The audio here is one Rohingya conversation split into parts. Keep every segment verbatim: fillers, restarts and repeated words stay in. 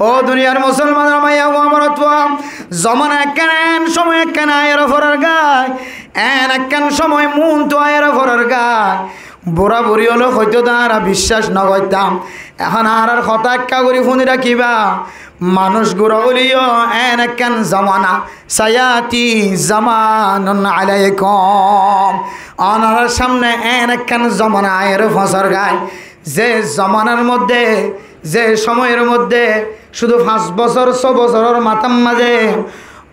Ó duniyar musolmanor maiyafua morotfua, zomana ekkán, en cómoi ekkán aiyóre forer gái, en ekkán cómoi muúntu aiyóre forer gái. Bura-buri ókkole hoitó de añára biccác nogoittám. Ehón añárar hotá ekká gorí fúni rakíba. Manúic gura óileyo en ekkán zomana, sayati zamanun alaikum. Onorar sámne en ekkán zomana aiyóre foñsor gái. Ze zomanar modde, ze cómoyor modde cúdu fañs bosór, só bosóror matár mazé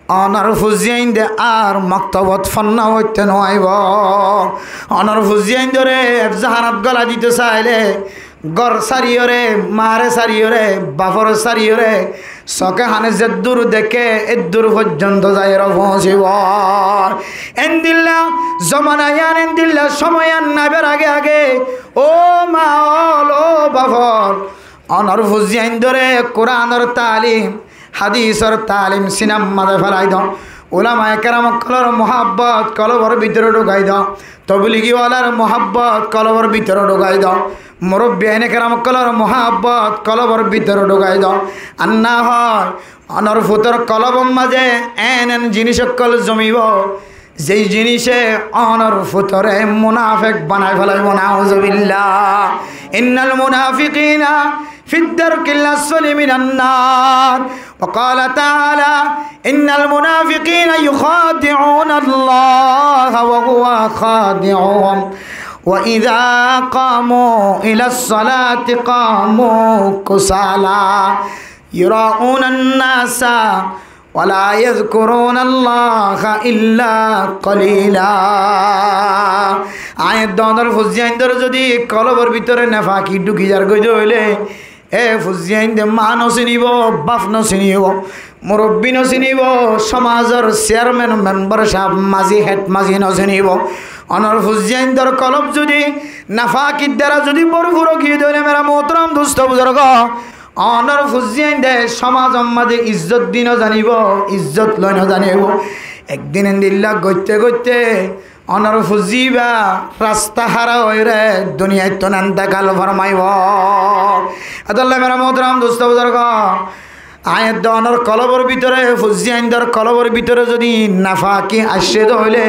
onor fuain de ar moktobot fonná foitto no aibó. Onor fuain dóre efzahanot gola dito saile, gór sáriyoré, maáre sáriyoré, baforé sáriyoré, sóke hane zeddúr deké, eddúr foijjonto zaiyóre foñsibó. Endilla zomana yián, endilla cómoi yián naibar age age, ó maa ól, ó baf ól, onor fuain dóre Kuranor taalim, hadisor taalim sinar mazé félai do. Ulamaye keram ókkolor muhabbot kolbor bútore dhukai do. Tobligi walar muhabbot kolbor bútore dhukai do. Murobbiyaine keram ókkolor muhabbot kolbor bútore dhukai do. Ar na óile onor futor kolbor mazé en en jinis ókkol zomibo, ze jinise onor futore munafek banai félaibo, nauzubillah. إن المنافقين في الدرك الأسفل من النار. وقال تعالى: إن المنافقين يخادعون الله وهو خادعهم وإذا قاموا إلى الصلاة قاموا كسالى يراءون الناس ولا يذكرون الله إلا قليلا. Aññí edde onor fuain dóre zodi kolbor bútore nefaki dhuki zargoi de óile, e fuain de maa no sinibo, baf no sinibo, murobbi no sinibo, somazor siyarmen, membor sáb, mazi, hed mazi no sinibo. Onor fuain dór kolb zodi nefakir dara zodi borfur ói giyé de óile, mera muhtaram dustó buzurgó, onor fuain de somazor mazé izzot di no zanibo, izzot loi no zanibo. Ek din endilla goitte goitte onor fuain ibá rasta hára óire duniyattún entekal formaibo. Etolla mera muhtaram dustó buzurgó, aññí edde onor kolbor bútore, fuain dór kolbor bútore zodi nefaki aiccé de óile,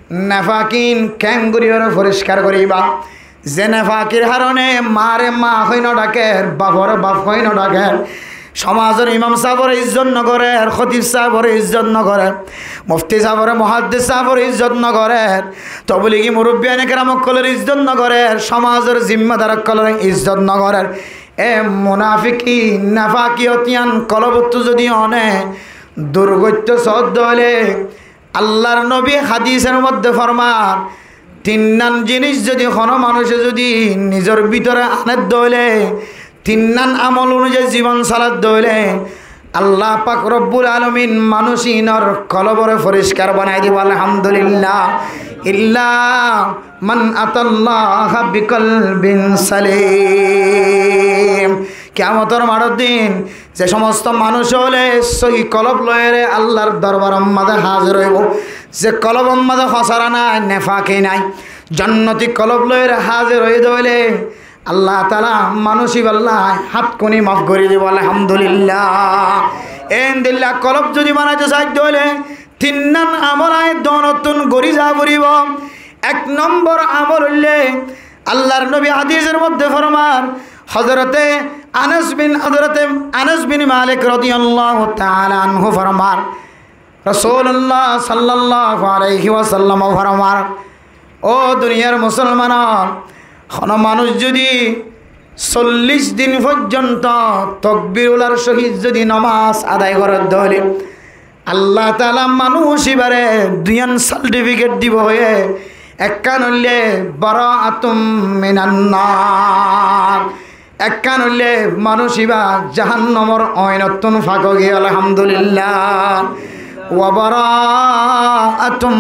nefakin keén gorí óre foriskar goríba? Ze nefakir harone maáre maa hoi no dhaker, bafore baf hoi no dhaker, somazor imam sábore izzot no gorer, hotib sábore izzot no gorer, mufti sábore, muhaddis sábore izzot no gorer, tobligi murobbiyaine keram ókkolore izzot no gorer, somazor zimmadar ókkolore izzot no gorer, e munafiki, nefakiyot yián kolbottu zodi one dur goitto soó de óile, Allar nobi hadisor modde formar, tinnan jinis zodi hono manúice zodi nizor bútore aner de óile, tinnan amol onuzai zibon solar de óile, Allah pak robbul alamin manúic inor kolbore foriskar banai dibo, alhamdulillah. Illa man atallaha biqalbin salim. Kiyamotor maçor din ze somosto manúic ókkole sóhi kolb loiyóre Allar dorbaror mazé házir óibo, ze kolbor mazé hosara nai, nefaki nai, jonnoti kolb loiyóre házir óiye de óile, Allah taala manúic ibálla hát kuni maf gorí dibo, alhamdulillah. Endilla kolb zodi banaito saidde óile, tinnan amol aññí edde onottún gorí za foribo. Ek nombor amol óilde, Allar nobi hadisor modde formar, Hozrote Anas bin, Hozrote Anas bin Malik rodiyallahu taala anhu formar, Rosulullah sallallahu alaihi wasallam formar, ó duniyar musolman, hono manúic zodi sollic din foijjonto tokbir ular sóhit zodi nomaz adai gorer de óile, Allah taala manúic ibáre duiyan sartifiket dibo hoiyé, ekkán óilde baraatum minan nar, ekkán óilde manúic ibá jahannamor ooinottún fak ói giyé, alhamdulillah. Wa baraatum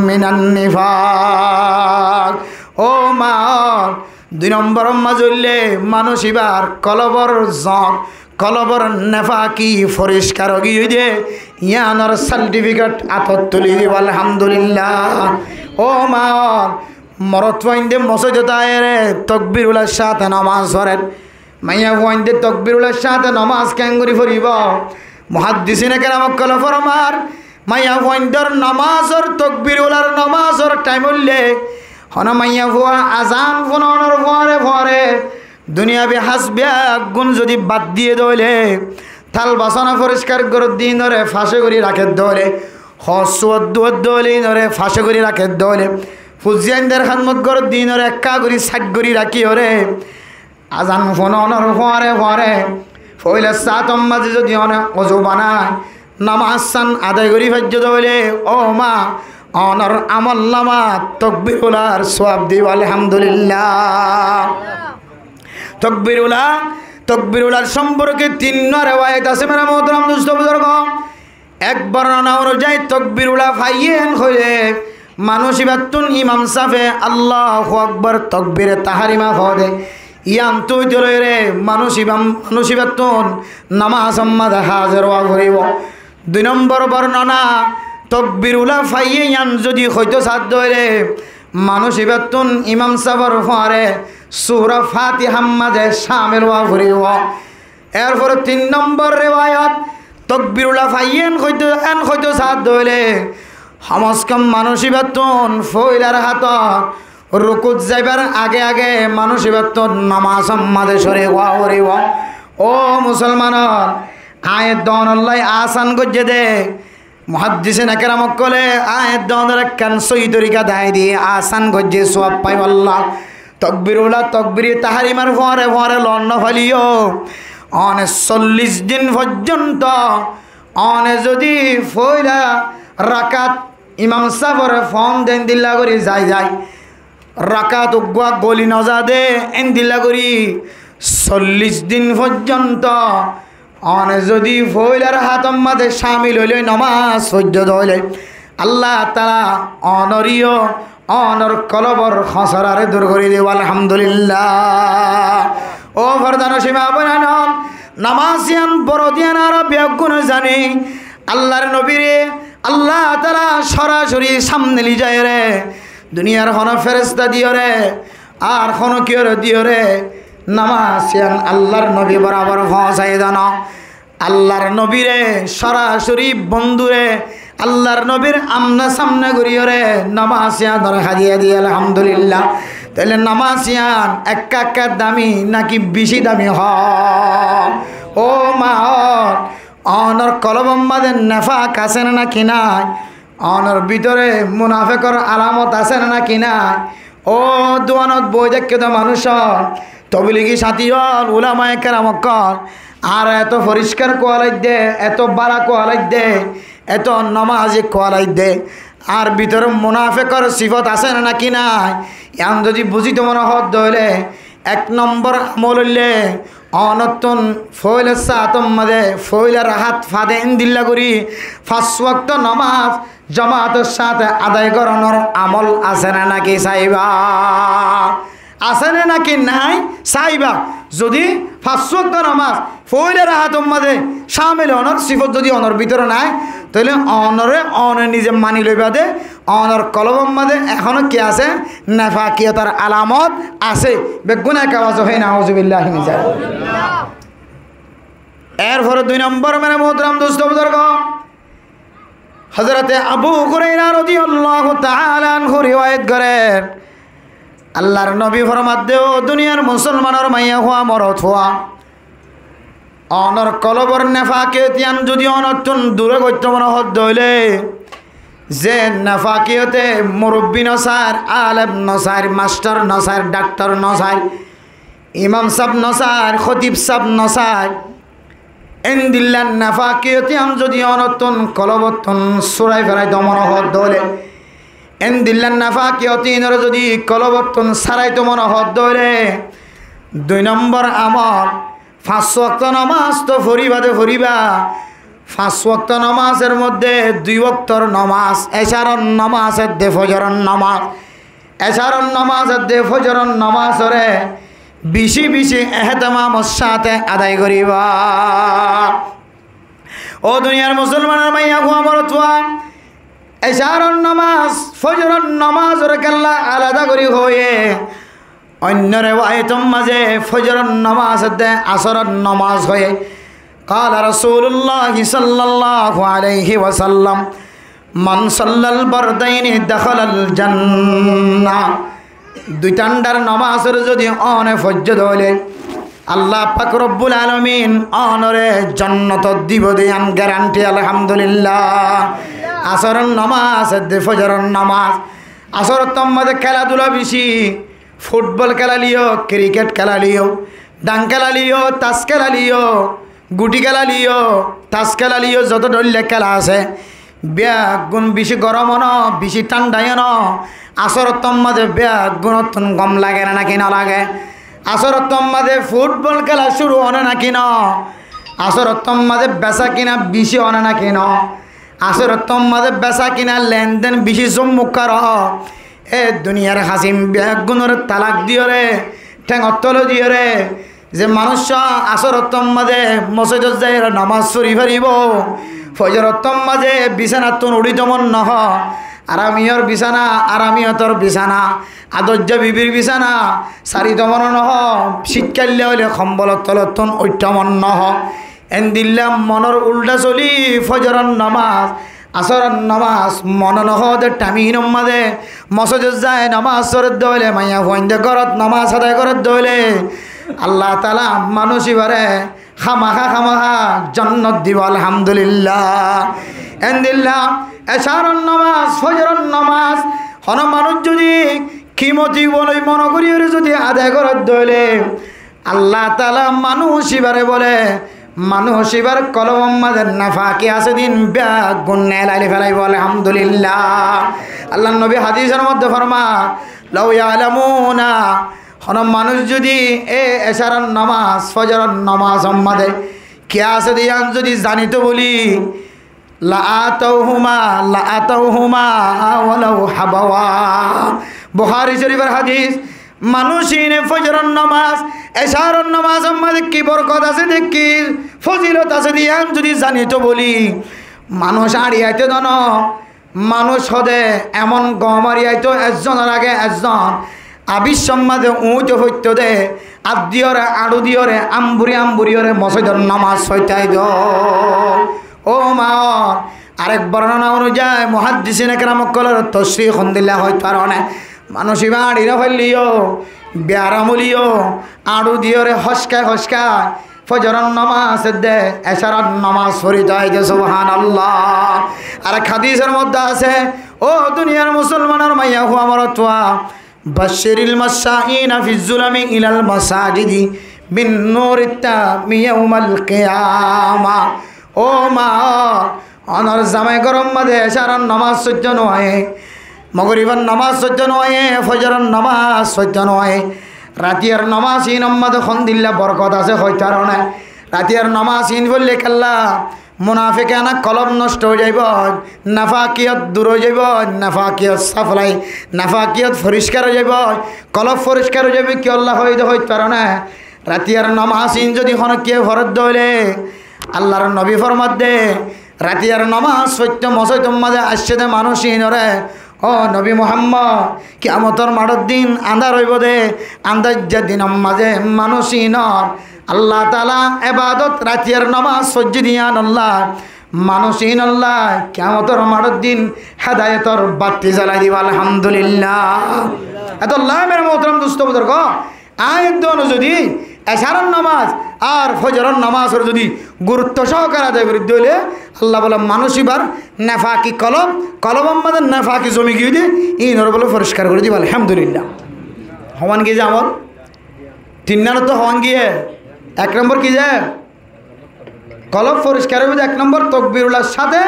minan nifak. Ó maa, dui nomboror mazé óilde manúic ibár kolbor zor, kolbor nefaki foriskar ói giyé de, yiánor sartifiket atot tuli dibo, alhamdulillah. Ó maa, morotfuainde mosóidot aiyóre tokbir ular sáte nomaz forer, Maiyafuainde tokbir ular sáñte nomás keéngorí foribó? Muhaddisine keram ókkole formar, maiyafuaindor nomásor, tokbir ular nomásor thaim óile, honó maiyafua azan funonor fuare fuare duniyabi has beggún zodi bad diyé dóile, tal basona foriskar goródde inore fáce gorí rakédde óile, hoor suwar duwar dóile inore fáce gorí rakédde óile, fuain aindor hédmot goródde inore ekká gorí sáit gorí rakíyore, azan funonor fuare fuare foila sáñtor mazé zodi one ozu banai nomás san adai gorí faijjó dóile, ó ma, onor amol namat tokbir ular suwab dibo, alhamdulillah. Tokbir ula, tokbir ular somporke tin rewayat asé, mere muhtaram dusto buzurgo. Ek bornona onuzai tokbir ula faiyé en hoile, manúic ibattún imam sáfe Allahu Akbar tokbire tahrima hoó de, iyan tui toloire manúic ibam-, manúic ibattún nomásor mazé házir ówa foribó. Dui nombor bornona, tokbir ula faiyé iyan zodi hoitó saá de óile, manúic ibattún imam sáfor fuare sura Fatihar mazé cámil ówa foribó. Erfore tin nombor rewayat, tokbir ula faiyé en hoitó, en hoitó saá de óile, hom se hom manúic ibattún foila rakátor rukut zaibar age age manúic ibattún nomásor mazé córik ówa foribó. Ó musolmanor, aññí donollá asan goijjé de, muhaddisine keram ókkole aññí donor ekkán sóiyi torika dahái diyé, asan goijjé suwab faibolla. Tokbir ula, tokbire tahrimar fuare fuare loon no faileyó, one sollic din foijjonto one zodi foila rakat imam sáfore fon de endilla gorí zai zai, rakat uggúa goli no za de endilla gorí sollic din foijjonto one zodi foila rakátor mazé cámil óile nomás foijjó de óile, Allah taala onoré yó onor kolbor hósorare dur gorí dibo, alhamdulillah. Ó fordanocin ma boinain, nomás iyan boro de iyan añára beggúne zani. Allar nobire Allah taala sorasori samne loi zaiyore, duniyar hono feresta diyore, ar hono kiyore diyore, nomás iyan Allar nobi borabor foóñsai don. Allar nobire sorasori bondure Allar nobir amna samna goríyore nomás iyanor hádiya diyé, alhamdulillah. Tóile nomás iyan ekka ekka dami náki beci dami hoó? Ó ma, ó, onor kolbor mazé nefak asé né náki nái? Onor bútore munafekor alamot asé né náki nái? Ó duwanot boi táikko de manúic ól, tobligi sáñti ól, ulamaye keram ókkol, añára eto foriskar kuwalaidde, eto bála kuwalaidde, eto nomazi kuwalaidde, añár bútore munafekor sifot asé né náki nái? Iyan zodi buzito mone hoó de óile, ek nombor amol óilde onottún foila sáñtor mazé foila rakat fade endilla gorí fañs wokto nomás jomaator sáñte adai goronor amol asé né náki saiba? Asé né náki nái saiba? Zodi fañs wokto nomás foila rakátor mazé cámil onor sifot zodi onor bútore nái, tóile onore one nize mani loiba de, onor kolbor mazé ehóno ki asé? Nefakiyotor alamot asé. Beggúne ek awaze hoó, nauzubillahi min zalik. Erfore dui nombor, mere muhtaram dusto buzurgo, Hozrote Abu Huraira rodiyallahu taala anhu riwayet gorer, Allar nobi format de, ó duniyar musolmanor maiyafua morotfua, onor kolbor nefakiyot iyan zodi onottún dure goitto mone hoó de óile, ze nefakiyote murubbi no sair, alem no sair, mastor no sair, daktor no sair, imam sáb no sair, hótib sáb no sair, endilla nefakiyot iyan zodi onottún kolbottún surai felaito mone hoó de óile, endilla nefakiyot iyanore zodi kolbottún saraito mone hoó de óile, dui nombor amol, fañs wokto nomás to foriba de foriba. Fañs wokto nomásor modde dui woktor nomás, ecaror nomás edde fozoror nomás. Ecaror nomás edde fozoror nomásore beci beci ehtemamor sáñte adai goriba. Ó duniyar musolmanor maiyafua morotfua, ecaror nomás, fozoror nomásore kella alada gori hoiye, Oinno rewayetor mazé fozoror nomaz edde asóror nomaz hoiyé. قال رسول الله صلى الله عليه وسلم: من صلى البردين دخل الجنة. Dui thándar nomazor zodi óne foijjó de óile, Allah pak Robbul Alamin ónore jonnotot dibo de, yián garanti, alhamdulillah. Asóror nomaz edde fozoror nomaz. Asórottu mazé kéladula beci, futbol kélaliyó, kirikét kélaliyó, dhang kélaliyó, tas kélaliyó, guthí kélaliyó, tas kélaliyó, zoto dóilla kéla asé, beggún beci gorom ó no, beci thándha ó no. Asórottu mazé beggúnottún gom lage né náki no lage? Asórottu mazé futbol kéla cúru ó né náki no? Asórottu mazé besá kina beci ó né náki no? Asórottu mazé besá kina lenden beci zommukkar ó. E duniyar hasim beggúnore talak diyóre, théngor tole diyóre, ze manúic asórottu mazé mosóidot zaiyóre nomaz fori faribó, fozorottu mazé bisanattún uçíto mon nohó, aramiyor bisana, aramiyotor bisana, adojja bibir bisana, sarito mon nohó, cít kaille óile kombolor tolottún uiththó mon nohó. Endilla monor uldha soli fozoror nomaz, asóror nomaz, mone nohó de thaminor mazé mosóidot zai nomaz foredde óile, maiyafuainde górot nomaz adai goredde óile, Allah taala manúic ibáre hámaha hámaha jonnot dibo, alhamdulillah. Endilla ecáror nomaz, fozoror nomaz, hono manúic zodi kimoti boli mone goríyore zodi adai goredde óile, Allah taala manúic ibáre bole, manúic ibár kolbor mazé nefaki asé de ín beggún nelaili felaibo, alhamdulillah. Allar nobi hadisor modde formar, لو يعلمون, hono manúic zodi e ecáror nomaz, fozoror nomazor mazé ki asé de yián zodi zanito boli, لآتوهما، لأتوهما ولو حبوا. Buhári Córifor hadis, manúic íne fozoror nomaz, ecáror nomazor mazé ki borkot asé de, ki fozilot asé de yián zodi zanito boli, manúic añçi aito de no, manúic hode emon gom ari aito ezzonor age ezzon, abiccor mazé uñito foitto de, át diyóre, añçu diyóre, amburi amburiyóre mosóidor nomaz foitto aito. Ó ma, arek bornona onuzai muhaddisine keram ókkolor tosrih hondilla hoit faron né, manúic ibá añçi no failleyó, biyaram óileyó, añçu diyóre hoskai hoskai fozoror nomaz edde ecáror nomaz forito aito, subhanallah. Arek hadisor modde asé, ó duniyar musolmanor maiyafua morotfua, بشر المشائين في الظلم إلى المساجد بالنور التام يوم القيامة. Ó ma, onor zamai góror mazé ecáror nomaz foijjó no aiyé, mogoribor nomaz foijjó no aiyé, fozoror nomaz foijjó no aiyé, ratiyar nomaz ínor mazé hondilla borkot asé hoit faron né. Ratiyar nomaz ín foille kiyólla, munafekana kolob nosto ói zaiboi, nefakiyot dur ói zaiboi, nefakiyot saflai, nefakiyot foriskar ói zaiboi, kolob foriskar ói zaiboi, kiyólla hoiyé de hoit faron né. Ratiyar nomaz ín zodi honokkiye foredde óile, Allar nobi formadde, ratiyar nomaz foitto mosóidor mazé aiccé de manúic ínore, ó nobi Muhammod, kiyamotor maçor din andár óibo de, andár ze dinor mazé manúic ínor Allah taala ebadot, ratiyar nomaz foijjé de yián olla, manúic ín olla kiyamotor maçor din hedayotor batti zalai dibo, alhamdulillah. Etolla mere muhtaram dusto buzurgo, añí edde zodi ecáror nomaz ar fozoror nomazor zodi gurutto sohokare adai goridde óile, Allah bole manúic ibár nefaki kolob, kolobor mazé nefaki zomi giyé de, ínore bole foriskar gori dibo, alhamdulillah. Homan giyé de amol? Tinnanottu homan giyé? Ek nombor ki de? Kolob foriskar óibo de ek nombor tokbirullar sáte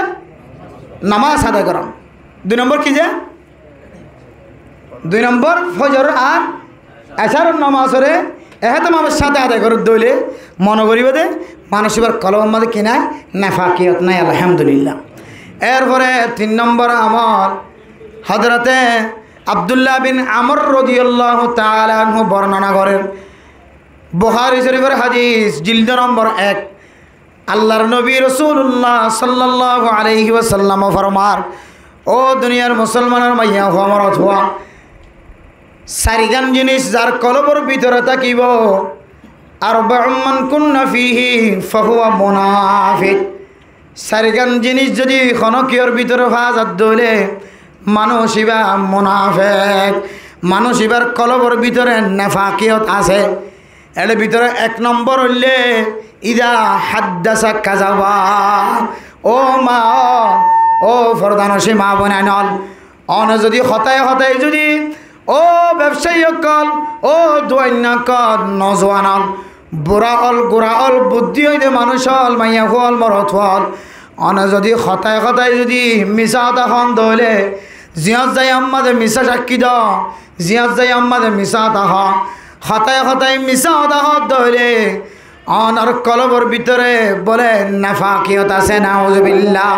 nomaz adai goron. Dui nombor ki de? Dui nombor, fozor ar ecáror nomazore ehtemamor sáte adai goredde óile mone goribo de manúic ibár kolobor mazé ki nai? Nefakiyot nai, alhamdulillah. Erfore tin nombor amol, Hozrote Abdullah bin Amr rodiyallahu taala anhu bornona gorer, Buhári Córifor hadis, jildo nombor ek, Allar nobi Rosulullah sallallahu alaihi wasallame formar, ó duniyar musolmanor maiyafua morotfua, Sairgán jinis zar kolobor bútore tákibo, أربع من كن فيه فهو منافق. Sairgán jinis zodi honó kiyór bútore faa za de óile, manúic íba munafek, manúic íbar kolobor bútore nefakiyot asé. Ér bútore ek nombor óilde, إذا حدث كذب. Ó maa, ó fordanocin maa boináin ol, one zodi hotáye hotáye zodi, ó bebsayi ókkol, ó duainna ókkol, nozuan ol, bura ol, gura ol, buddí óide manúic ol, maiyafua ol, morotfua ol, one zodi hotáye hotáye zodi misá hotá hoón de óile, ziyót zai ammá de misá sakkí do, ziyót zai ammá de misá hotá hoó, hotáye hotáye misá hotá hoó de óile, onor kolobor bútore bóle nefakiyot asé, nauzubillah.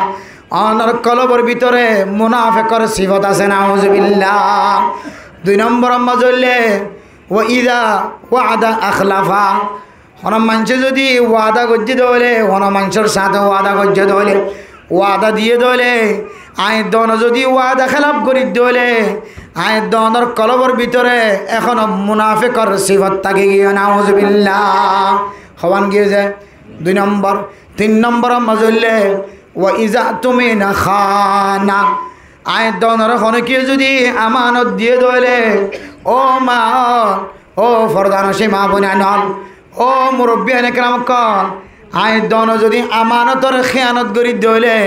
Onor kolobor bútore munafekor sifot asé, nauzubillah. Dui nombor mazé óilde, وإذا وعد أخلف. Honó maincé zodi wada goijjé de óile, honó maincór sáñte wada goijjé de óile, wada diyé de óile, añí de one zodi wada hélaf gorí de óile, añí de onor kolobor bútore ehóno munafekor sifot táki giyé, nauzubillah. Hoón giyé ze dui nombor. Tin nombor mazé óilde, وإذا اؤتمن خان. Añí de onore honó kiyé zodi amanot diyé de óile, ó maa, ó fordanocin maa boináin ol, ó murobbiyan ekram ókkol, añí de one zodi amanotor héyanot gorí de óile,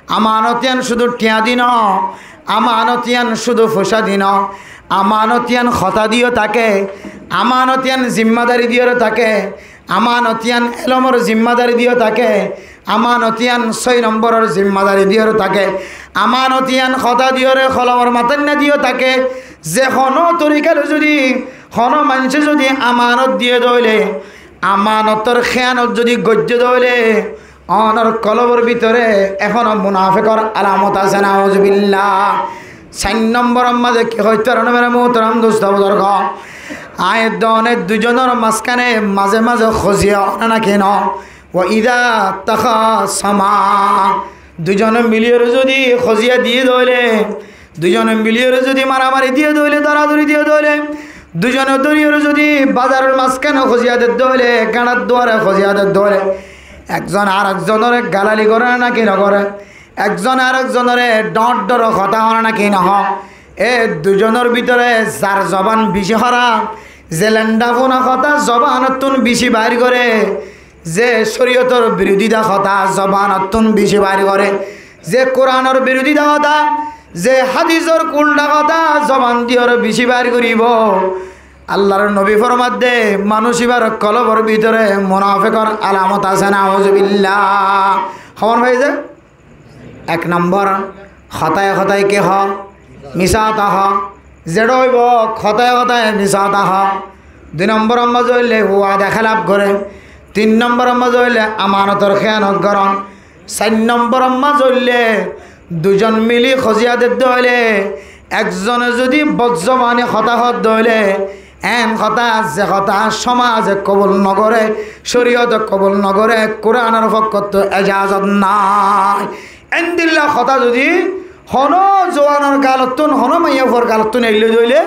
amanot yián cúdu thiañ di no, amanot yián cúdu foicá di no, amanot yián hotá diyó táke, amanot yián zimmadari diyóre táke, amanot yián elomor zimmadari diyó táke, amanot yián sóiy nomboror zimmadari diyóre táke, amanot yián hotá diyóre kolomor matáinna diyó táke, ze honó torika loi zodi honó maincé zodi amanot diyé de óile, amanotor héyanot zodi goijjé de óile, onor kolobor bútore ehóno munafekor alamot asé, nauzubillah. Sair nombor mazé ki hoitó faro, mere muhtaram dustó buzurgó? Añí de one dui zonor mazkáne mazé mazé hoziya ó né náki no? وإذا تخاصما. Dui zone miliyóre zodi hoziya diyé de óile, dui zone miliyóre zodi maramari diyé de óile, dóradóri diyé de óile, dui zone dóriyóre zodi bazaror mazkáne hoziya de de óile, gáñçar duare hoziya de de óile, ekzon arek zonore galali goré né náki no goré? Ekzon arek zonore dhoóñr dhoóñr hotá hoó né náki no hoó? E dui zonor bútore zar zoban beci hóraf, ze lendha funa hotá zobanottún beci bair goré, ze córiyotor birodita hotá zobanottún beci bair goré, ze Kuranor birodita hotá, ze hádisor ulda hotá zoban diyóre beci bair goríbo, Allar nobi format de, manúic íbar kolobor bútore munafekor alamot asé, nauzubillah. Hobor faiyé ze? Ek nombor, hotáye hotáye ki hoó? Misá hotá hoó. Zeçé óibo, hotáye hotáye misá hotá hoó. Dui nombor mazé óilde wada hélaf goré. Tin nombor mazé óilde amanotor héyanot gorón. Sair nombor mazé óilde dui zon mili hoziya de de óile, ekzone zodi bodzobani hotá hoó de óile, en hotá, ze hotá somaze kobul no goré, córiyote kobul no goré, Kuranor fokkóttu ejazot nai. Endilla hotá zodi honó zuanor galottún, honó maiyafuar galottún eillé de óile,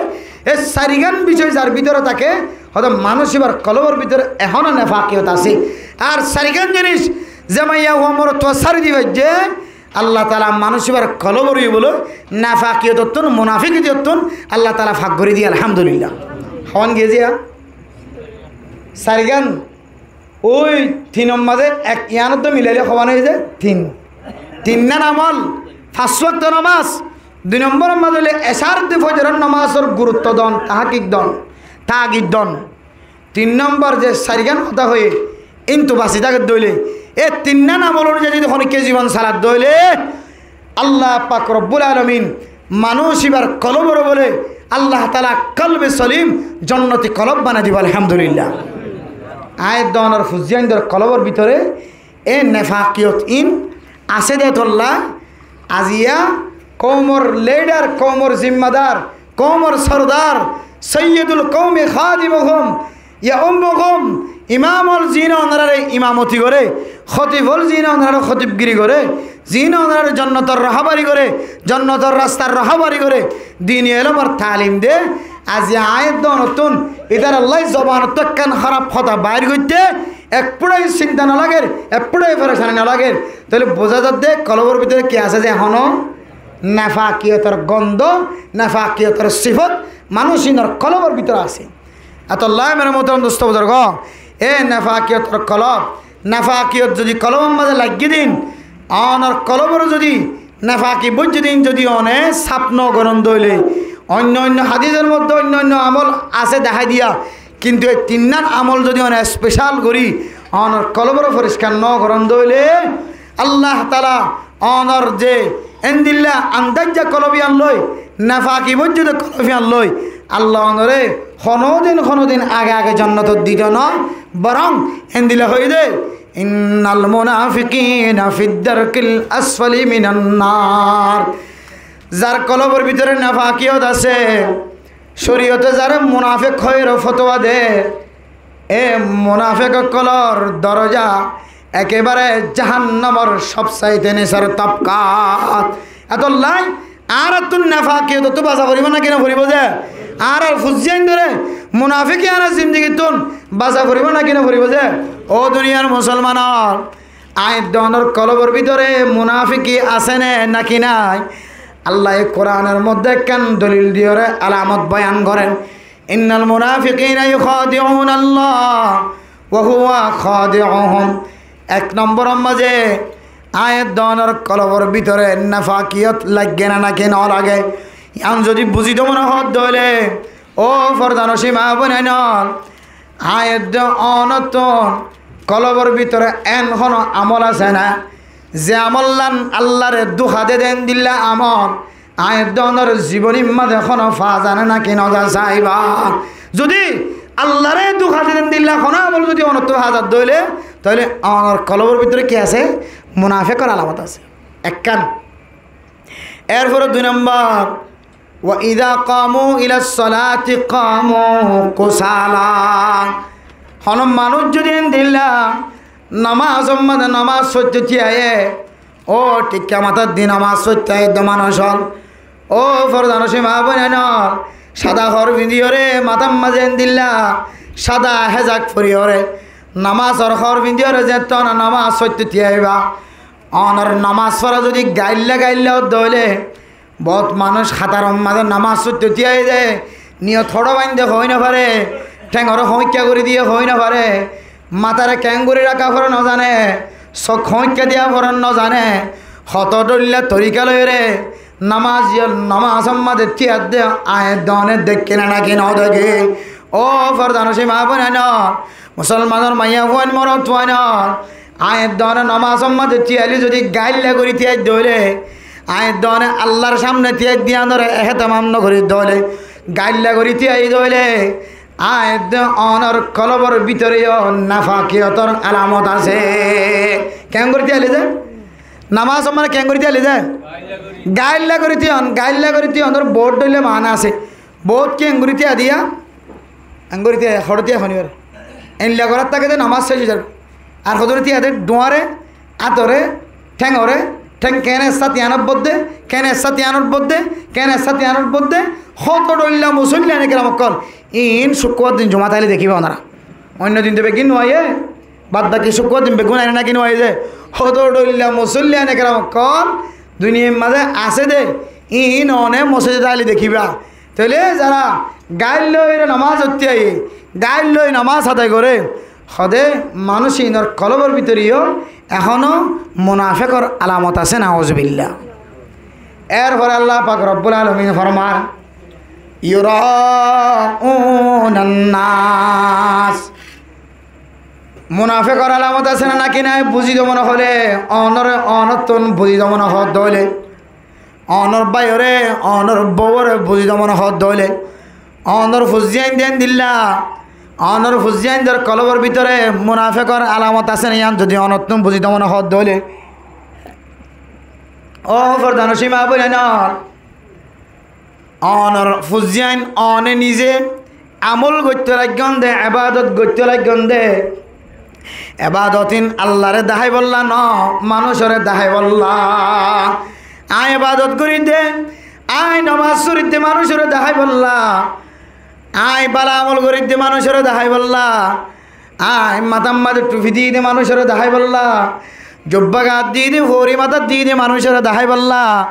e sairgán bicoy zar bútore táke, hoto manúic íbar kolobor bútore ehóno nefakiyot asé. Ar sairgán zinis ze maiyafua morotfua sári di faijje, Allah taala manúic íbar kolobor íba loi nefakiyotottún, munafikiyotottún Allah taala fak gorí diye, alhamdulillah. Hoón giyé ziya? Sairgán, ói tinor mazé ek, iyanottu milaile hoón óiye ze tin. Tinnán amol, fañs wokto nomaz. Dui nombor mazé óile ecár de fozoror nomazor gurutto don, tahakik don, taagid don. Tin nombor ze sairgán hotá hoiyé, intu basi táke de óile, e tinnán amol onuzai zodi honikka zibon sala de óile, Allah pak Robbul Alamin manúic íbar kolobore bóle Allah taala kolbe solim, jonnoti kolob banai dibo, alhamdulillah. Añí de onor fuainor kolobor bútore e nefakiyot in asé de tolla, aziya koumor lidar, koumor zimmadar, koumor sordar, sayyidul koumi khadimuhum, yaummuhum, imam ol zine onorare imamoti goré, khotib ol zine onorare khotibgiri goré, zine onorare jonnotor rohabari goré, jonnotor rastar rohabari goré, dini elomor talim de, Aijja aññí edde onottún, ítarallá zobanottú ekkán háraf hotá bair goitté, ek fúça sinta no lager, ek fúça ferecani no lager. Tóile buzá zadde kolobor bútore ki asé, ze ehóno nefakiyotor gondo, nefakiyotor sifot manúic ínor kolobor bútore asé. Etollá mere muhtaram dustó buzurgó, e nefakiyotor kolob, nefakiyot zodi kolobor mazé laiggé din, onor kolobor zodi nefaki boijjé din zodi one saf no gorón dóile, oinno oinno hadisor modde oinno oinno amol asé dahái diya, kintu ei tinnán amol zodi one special gorí onor kolobor foriskar no gorón dóile, Allah taala onor ze endilla andaijja kolob iyan loi, nefaki boijjé de kolob iyan loi, Allah onore honodin honodin age age jonnotot dito no, borong endilla hoiyé de, إن المنافقين في الدرك الأسفل من النار. Zar kolobor bútore nefakiyot asé, córiyote zare munafek hoiyóre fotuwa de, e munafek ókkolor doroja ekebare jahannamor sob saite nisor tobkat. Etollá añárattún nefakiyotottú basa foribó náki no foribó ze? Añárar fuain dóre munafeki añárar zindigittún basa foribó náki no foribó ze? Ó duniyar musolmanor, aññí edde onor kolobor bútore munafeki asé né náki nái? Allaye Kuranor modde ekkán dolil diyóre alamot boyan gorér. إن المنافقين يخادعون الله وهو خادعهم. Ek nombor mazé aññí edde onor kolobor bútore nefakiyot laiggé né náki no lage? Iyan zodi buzito mone hoó dóile, ó fordanocin maa boinain, aññí edde onottún kolobor bútore en hono amol asé né, ze amollán Allare duka de de endilla amol, aññí edde onor zibonir mazé hono fa za né náki no za saiba. Zodi Allare duka de de endilla hono amol zodi onottú fa za dóile, tóile onor kolobor bútore ki asé? Munafekor alamot asé. Ekkán. Erfore dui nombor, وإذا قاموا إلى الصلاة قاموا كسالى. Hono manúic zodi endilla nomazor mazé nomaz foitto tíaiye, ó thíkka matát di nomaz foitto aiyé de manúic ókkol, ó fordanocin maa boinain, sada hoór findiyóre matár mazé endilla sada hezak foriyóre, nomazor hoór findiyóre zeéñttu nomaz foitto tíaiba, onor nomaz fora zodi gailla gailla ó dóile, bóut manúic hátaror mazé nomaz foitto tíaiye de, niyot hoçó bainde hoói no fare, théngoré hoóikka gorí diye hoói no fare, matare keéngorí raká fore no zane, sók hoóikka diya fore no zane, hoto dhoilla torika loiyóre nomaz, nomazor mazé tíaiyé de aññí edde one dekí né náki no dekí? Ó fordanocin maa boinain, musolmanor maiyafuain morotfuain, aññí edde one nomazor mazé tíaile zodi gailla gorí tíai dóile, aññí edde one Allar samne tíai diyanore ehetemam no gorí dóile, gailla gorí tíai dóile, aññí edde onor kolobor bútore yó nefakiyotor alamot asé. Keéngorí tíaile ze? Nomazor mazé keéngorí tíaile ze? Gailla gorí tíon, gailla gorí tíonor bóut dhoilla maána asé. Bóut ki engori tiya diya, engori tiya, hoçé tiya fani fare. Endilla gorát táke de nomaz céc ói zar. Ar hodóre tiya de dhuáñre, átore, théngore, théng keén essá tiyanór bodde, keén essá tiyanór bodde, keén essá tiyanór bodde, hoto dhoilla musólla ene keram ókkol. Iín cúkkurbar din jumat aile dekíba onora. Oinno din to beggín no aiyé, bad baki cúkkurbar din beggún aiyé né náki no aiyé de. Hoto dhoilla musólla ene keram ókkol duniyair mazé asé de, iín one mosóidot aile dekíba. Tóile zará gaáil loi nomás foittó aiyé, gaáil loi nomás adai goré, hodé manúic inor kolbor bútore yó ehóno munafekor alamot asé, nauzubillah. Erfore Allah pak Rabbul Alamin formar, yuraunan nas. Munafekor alamot asé né náki nái buzito mone hoilé, onor, onottún buzito mone hoó dóile. Onor báiyoré, onor bouworé buzito mone hoó dóile, onor fuain dé endilla, onor fuaindor kolbor bútore munafekor alamot asé né yián zodi onottún buzito mone hoó dóile, ó fordanocin maa boinain, onor fuain one nize amol goittó laiggón de, ebadot goittó laiggón de. Ebadot iín Allaré daháibolla no, manúicoré daháibolla. Aññí ebadot gorí de, aññí nomás forí de manúicoré daháibolla. Aññí bála amol gorí de manúicoré deháibolla, aññí matár mazé thufi di de manúicoré deháibolla, jubba gañt di de, fori matát di de manúicoré deháibolla,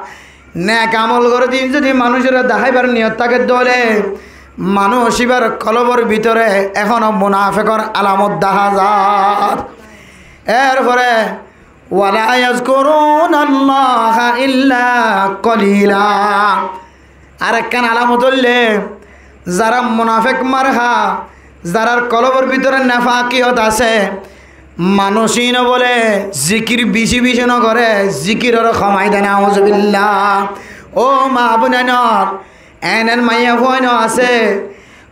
nek amol gorí de zodi manúicoré deháibar niyot táke de óile, manúic íbar kolobor bútore ehóno munafekor alamot dehá zar. Erfore, ولا يذكرون الله إلا قليلا. Arekkán alamot óilde, zará munafek marhá, zarár kolobor bútore nefakiyot asé, manúic íno bóle zikir beci beci nogoré, zikiroré homai de, nauzubillah. Ó maa boináinor, en en maiyafuainó asé,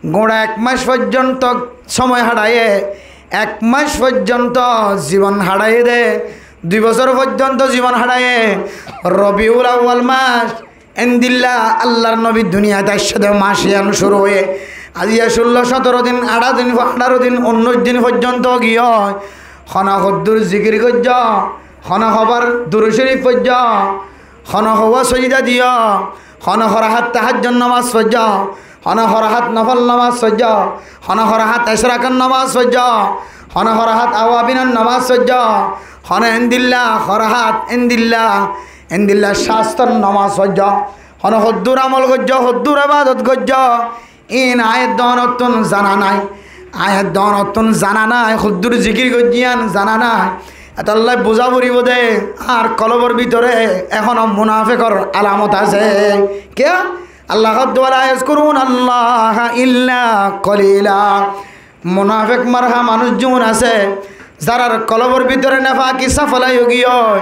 guñça ek mac foijjonto somoi haçaiye, ek mac foijjonto zibon haçaiye de, dui bosór foijjonto zibon haçaiye, Robiul Awwal mac, endilla Allar nobi duniyait aiccé de mac yián cúru óiye. Aijja cullo, cótoro din, añçáro din, añçáro din, unnúic din foijjonto giyói, hone hoddúr zikir goijjó, hone hobar durud corif foijjó, hone howá sójida diyó, hone horáhat tahajjud nomaz foijjó, hone horáhat nofol nomaz foijjó, hone horáhat ecrakor nomaz foijjó, hone horáhat awabinor nomaz foijjó, hone endilla horáhat, endilla, endilla cástor nomaz foijjó, hone hoddúr amol goijjó, hoddúr ebadot goijjó, iín aññí donottún zana nái. Aññí donottún zana nái, hoddúr zikir goijjí yián zana nái. Etolla buzá foribó de, añár kolobor bútore ehóno munafekor alamot asé. Kiyá? Allah hoódde, ولا يذكرون الله إلا قليلا. Munafek marhá manúic zun asé, zarár kolobor bútore nefaki sáf ói giyói,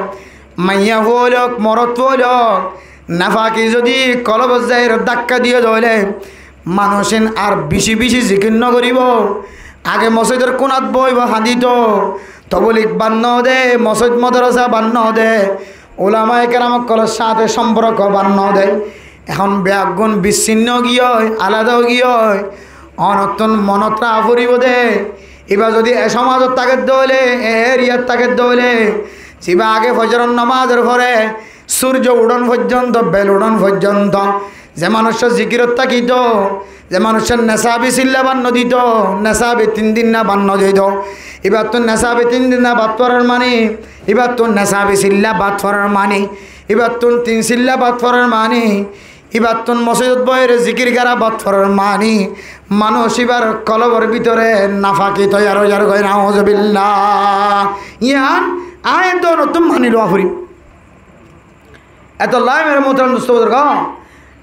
maiyafua óilok, morotfua óilok, nefaki zodi kolobot zaiyóre dakka diyé de óile, manúic ín ar beci beci zikir nogoríbo. Age mosóidor kunát boibo, hañdito, toblik bad node, mosóid modrasa bad node, ulamaye keram ókkolor sáñte somporko bad node. Ehón beggún bissinnó ói giyói, alada ói giyói. Onottún monot raká foribó de. Iba zodi e somazot táke de óile, e eriyat táke de óile, ziba age fozoror nomazor fore surjo uçón foijjonto, bel uçón foijjonto ze manúic zikirot tákito, ze manúic nesabi silla bad nodito, nesabi tin dinna bad nodito, ibattún nesabi tin dinna bad forer mani, ibattún nesabi silla bad forer mani, ibattún tin silla bad forer mani, ibattún mosóidot boiyóre zikir gorá bad forer mani, manúic ibar kolobor bútore nefaki toiyar ói zargói, nauzubillah. Yián aññí donottún mani lowa foribó. Etolla mere muhtaram dustó buzurgo,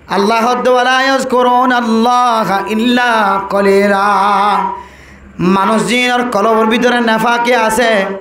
Allah hoódde, ولا يذكرون الله إلا قليلا. Manúic ínor kolobor bútore nefaki asé,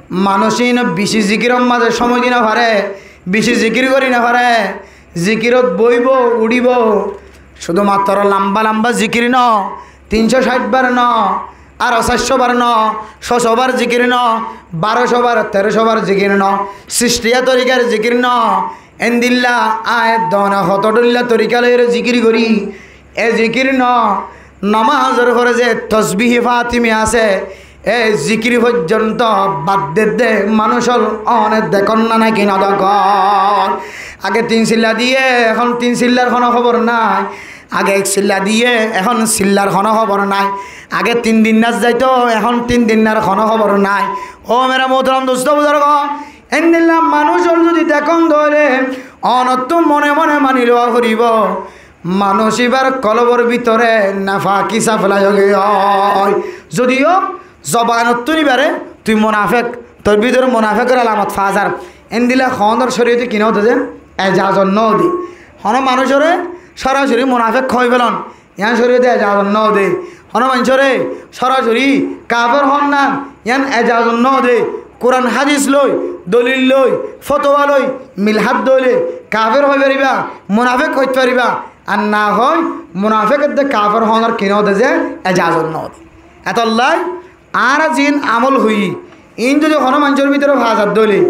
manúic ín beci zikiror mazé somoi di nofaré, beci zikir gorí nofaré, zikirot boibó, uçibó, cúdu matro lamba lamba zikir no, tin cót cáit bar no, ar sair cót bar no, só cót bar zikir no, baró cót bar, teró cót bar zikir no, sistiya torikar zikir no, endilla aññí done hoto dhoilla torika loiyóre zikir gorí, e zikir no, nomazor fore ze tosbih Fatimi asé, e zikir foijjonto bad de de manúic ókkol one dekón na, naki nodekón? Age tin silla diyé, ehón tin sillar honó hóbor nái. Age ek silla diyé, ehón sillar honó hóbor nái. Age tin dinnar zaito, ehón tin dinnar honó hóbor nái. Ó mere muhtaram dustó buzurgo, endilla manúic ókkol zodi dekón de óile, onottú mone mone mani lowa foribó, manúic ibar kolobor bútore nefaki sáf ói giyói. Zodiyó zobanottún ibare tui munafek, tor bútore munafekor alamot fa zar, endilla hoónor córiyote ki node de? Ejazot node. Honó manúicoré sórasóri munafek hoói felon, yián córiyote ejazot node. Honó maincóre sórasóri kafer hoón na, yián ejazot node. Kuran hádis loi, dolil loi, fotowa loi mil hát de óile kafer hoói faribá, munafek hoói faribá. Ar na hoói munafek edde kafer hoónor ki node de? Ejazot node. Etolla añára ziín amol hoiyí, iín zodi honó maincór bútore fa zar de óile,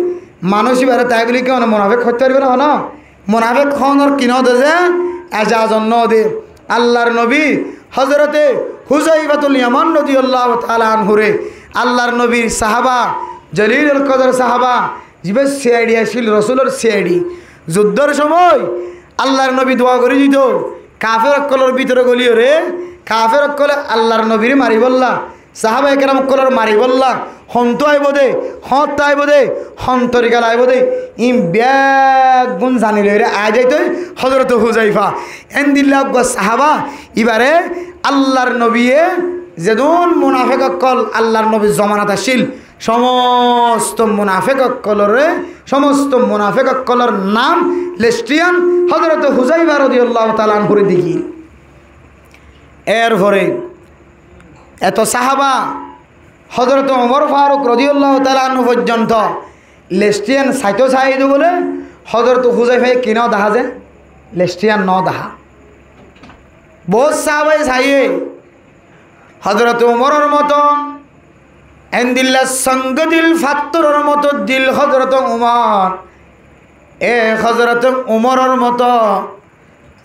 manúic ibare tai buli ki honó munafek hoói faribó né? Honó munafek hoónor ki node de? Ejazot node. Allar nobi Hózorote Huzaifatul Yaman rodiyallahu taala anhure, Allar nobir sahaba, Jalilul Kodor sahaba, zibá siyaidi accíl, Rosulor siyaidi, zuddór somoi Allar nobi dua gorí dito, kafer ókkolor bútore goliyóre Kafer ókkole Allar nobiré maribólla, sahábaye keram ókkolore maribólla, hontú aibó dé, hoñttu aibó dé, hon torikala aibó dé, iín beggún zani loiyóre aái zaitó Hozorote Huzaifa. Endilla uggwá sahába, ibáre Allar nobiye zedún munafek ókkol Allar nobir zomanat accíl, somosto munafek ókkolore, somosto munafek ókkolor nam lestiyan Hozorote Huzaifa rodiyallahu taala anhure digíl. Erfore eto sahába Hozorote Umor Faruk rodiyallahu taala anhu foijjonto lestiyan saitó saiyé dé bóle Hozorote Huzaifaye ki no dahá ze? Lestiyan no dahá. Bout sahábaye saiyé, Hozorote Umoror moto endilla songdil fattoror moto dil Hozorote Umor. E Hozorote Umoror moto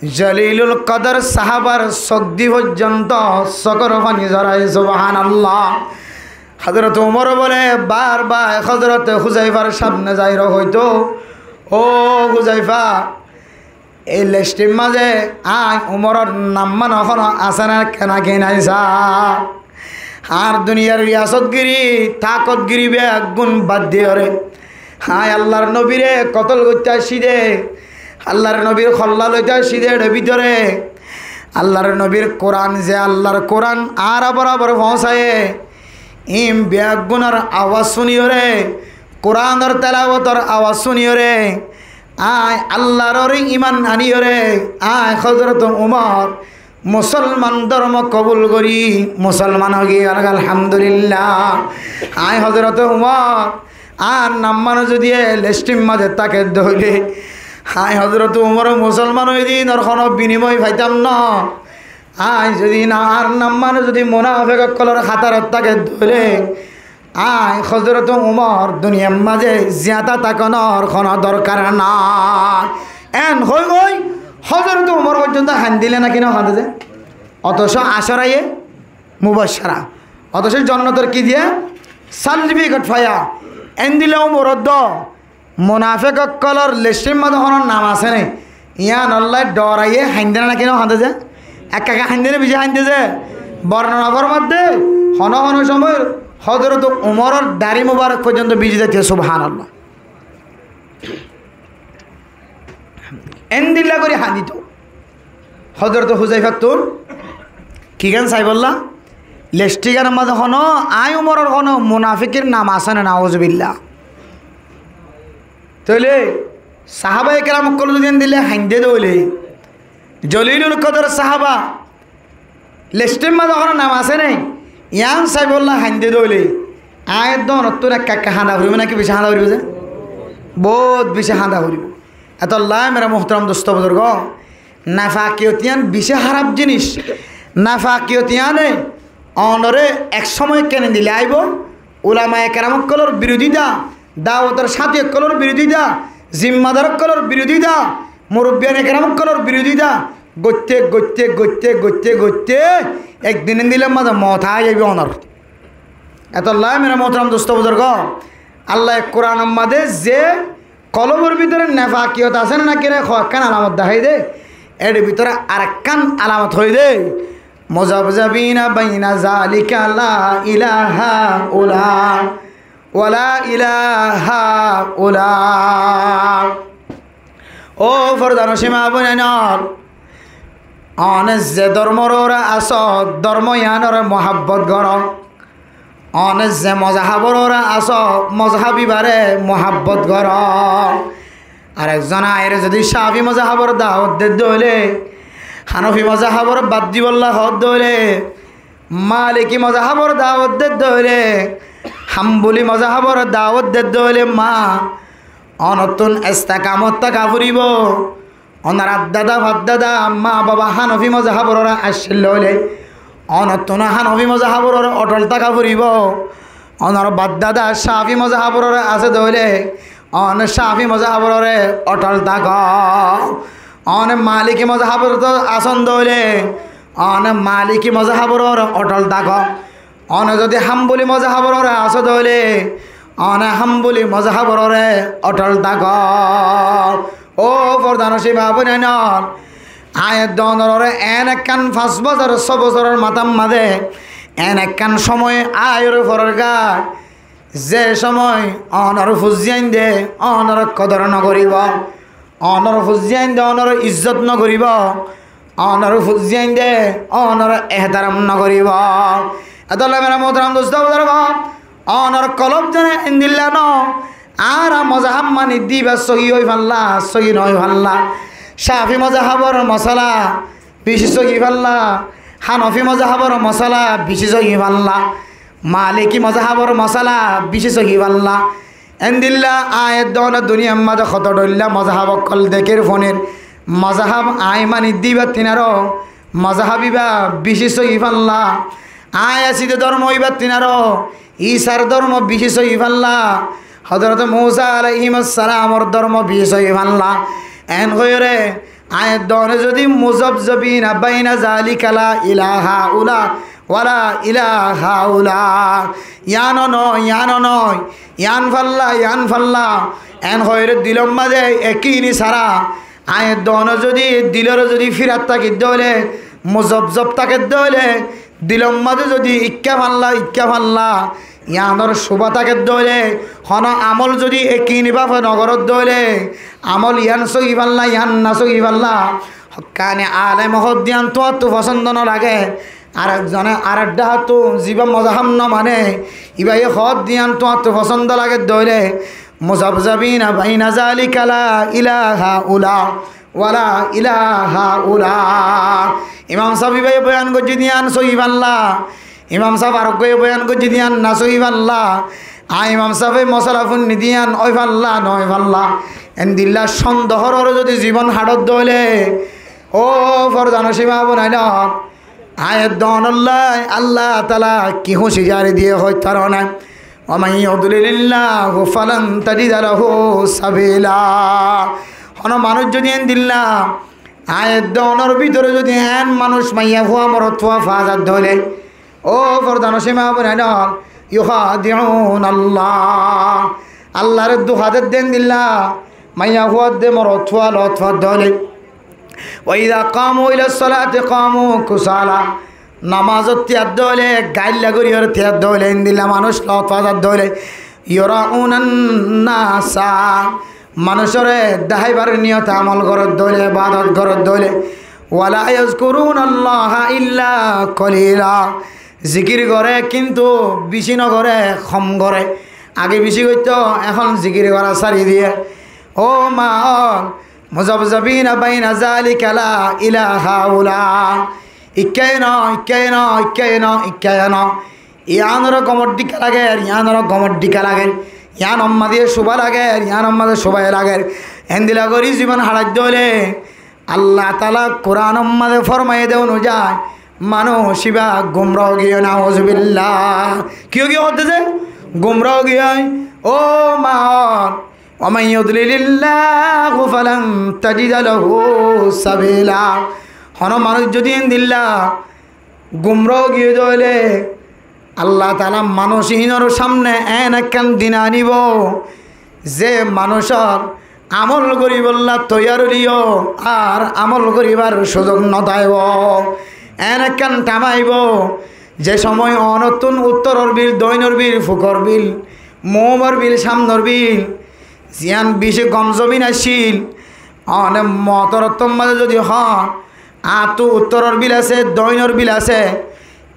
Jalilul Kodor sahábar sók di foijjonto sókor faní zorai, Subhánallah. Hozorote Umor bóle bar bar Hozorote Huzaifar samne zaiyóre hoitó, "Ó Huzaifa, ei lestir maze añí Umoror nam mane hono asé né kena ki nai sa? Añár duniyar riyasotgiri, takotgiri beggún bad diyóre añí Allar nobire kotol goittó aiccí dé, Allar nobir holla loitó aiccí dé, ere bútore Allar nobir Kuran ze Allar Kuran añára borabor foóñsaiye, iín beggúnor awaz cúniyóre, Kuranor telawotor awaz cúniyóre, añí Allar uore iman aniyóre, añí Hozorote Umor musolman dormo kobul gorí musolman ói giyí, Alhamdulillah. Añí Hozorote Umor, añár nam mane zodi e lestir maze táke dé óile, añí Hozorote Umor musolman ói dinor hono binimoi faitam no. Añí zodi na, añár nam mane zodi munafek ókkolor hátarot táke dé óile, añí Hozorote Umor duniyar maze ziyada tákonor hono dorkar nai." En hoi hoi Hozorote Umor foijjonto haindile né ki no hainde ze? Otoco acaraye mubaccara, otoco jonnotor ki diye? Sartifiket faiya. Endilla Umor do munafek ókkolor lestir maze hono nam asé né? Yíanolla dhoraiyé hainde né ki no hainde ze? Ekka ekka hainde né beci hainde ze? Bornona formar dé, hono hono cómot Hozorote Umoror dari mubarok foijjonto biji zaitó, Subhánallah. Endilla gorí hainditó. Hozorote Huzaifattún kigan saibolla? Lestigán maze hono añí Umoror hono munafikir nam asé né? Nauzubillah. Tóile sahábaye keram ókkol zodi endilla hainde dé óile, Jalilul Kodor sahába lestir maze hono nam asé né? Yián saibolla hainde dé óile, añí dónottún ekka ekka hañda foribó né ki beci hañda foribó ze? Bout beci hañda foribó. Etolla mere muhtaram dosto buzurgo, nafakiyot yián beci hárap jinis. Nafakiyot yiáne onore ek cómot kene dile aibo, ulamaye keram ókkolor birodita, dawotor sáti ókkolor birodita, zimmadar ókkolor birodita, murubbiyane keram ókkolor birodita goitte goitte goitte goitte goitte ek din endilla maze moot ai zaibo onor. Etolla mere muhtaram dosto buzurgo, Allaye Kuranor maze ze kolbor bútore nefakiyot asé né, náki re hoekkán alamot dahái dé. Ér bútore arekkán alamot hoiyé dé, muzabzabina baina zalika la ila haula wala ila haula. Ó fordanocin maa boinain, one ze dormor uore asó, dormo yiánore muhabbot goró. One ze mozhabor uore asó, mozhab ibare muhabbot goró. Arekzon aiyóre zodi Cafi mozhabor dawot dedde óile, Hanafi mozhabor bad dibolla hoódde óile, Maliki mozhabor dawot dedde óile, Hamboli mozhabor dawot dedde óile, maa, onottún estekamot táka foribó. Onor addada faddada maa baba Hanafi mozhabor uore accíl óile, onottún Hanafi mozhabor uore othol táka foribó. Onor baddada Cafi mozhabor uore asé dé óile, one Cafi mozhabor uore othol táko. One Maliki mozhabor uore asón dé óile, one Maliki mozhabor uore othol táko. One zodi Hamboli mozhabor uore asó dé óile, one Hamboli mozhabor uore othol táko. Ó fordanocin maa boinain, Aññí edde onororé en ekkán fañs bosór, só bosóror matár mazé en ekkán cómoi aiyóre forergá, ze cómoi onor fuain de onor kodor nogoríbo, onor fuain de onor izzot nogoríbo, onor fuain de onor ehtaram nogoríbo. Etolla mera muhtaram dustó buzurgó, onor kolob zene endilla no. Añára mozahab mani diba sóhi ói falla, sóhi no ói falla. Cafi mozahabor mosala bicí sóhi falla, Hanafi mozahabor mosala bicí sóhi falla, Maliki mozahabor mosala bicí sóhi falla. Endilla aññí edde duniyar mazé hoto dhoilla mozahab ókkol dekír funir. Mozahab aññí mani diba tinaró mozahab iba bicí sóhi falla. Aññí así de dormo iba tinaró Isar dormo bicí sóhi falla, Hozorot Musa alaihissalamor dormo bicí sóhi falla. En hoiyóre aññí edde zodi muzabzabina baina zalika la ila haula wala ila haula, yián o no, yián o no, yián falla, yián falla, en hoiyóre dilor mazé ekini sára, aññí edde zodi dilor zodi firat táke de óile, muzabzab táke de óile, dilor mazé zodi ikká falla, ikká falla, yiánor cúba táke de óile, hono amol zodi ekini bafe nogoré de óile, amol yián sóhi falla, yián no sóhi falla, hokkani alem hoó de yián tuáñttu fosóndo no lage, arek zone arek dhátu ziba mozahab no mane, ibaye hoó de yián tuáñttu fosóndo lage de óile, muzabzabina baina zalika la ila haula wala ila haula. Imam sáb ibaye boyan goijjé de yián sóhi falla, Imam sáb arek goye boyan goijjé de yián no sóhi falla, aññí Imam sábe mosala funni de yián ói falla, no ói falla. Endilla sondohor ore zodi zibon haçó de óile, ó fordanocin ma bonain, aññí edde onolla Allah taala ki húñciyari diye hoitó faro na. Wa man yudlilillahu falan tajida lahu sabila. Hono manúc zodi endilla aññí edde onor bútore zodi en manúc maiyafua morotfua fa za de óile, ó fordanocin ma bonain, yukhadi'unallah, Allahre duha der de endilla maiyafua de morotfua lotfua de óile. Wa iza qamu ila salati qamu kusala. Namazot tiyar de óile, gailla gorí ore tiyar de óile, endilla manúc lotfua za de óile, yuraunan nasa, manúcore deháibar niyote amol goré de óile, ebadot goré de óile, wala yazkurunallaha illa qalila, zikir goré kintu bicí nogoré, hom goré. Age bicí goitto, ehón zikir gora sári diye. Ó ma, ó muzabzabina baina zalika la ila haula. Ikkáye no, ikkáye no, ikkáye no, ikkáye no. Yiánore gomor dhikka lager, yiánore gomor dhikka lager. Yián omma diye cúba lager, yián omma diye cúba lager. Endilla gorí zibon haçai de óile, Allah taala Kuranor mazé formaiye de onuzai, manúc iba gumra ói giyé, nauzubillah. Ki ói giyé hoó de ze? Gumra ói giyé. Ó ma, ó Wa man yudlilillahu falan tajida lahu sabila. Hono manúc zodi endilla gumra ói giyé de óile, Allah taala manúc ínor samne en ekkán din anibo, ze manúcor amol goríbolla toiyar óileyo ar amol goríbar suzuk no táibo. En ekkán thaim aibo, ze cómoi onottún uttoror bil, doinor bil, fukor bil, muúmor bil, samnor bil, ziyán bicí gom zobin accíl, one motor ottór mazé zodi hoón, añáttu uttoror bil asé, doinor bil asé,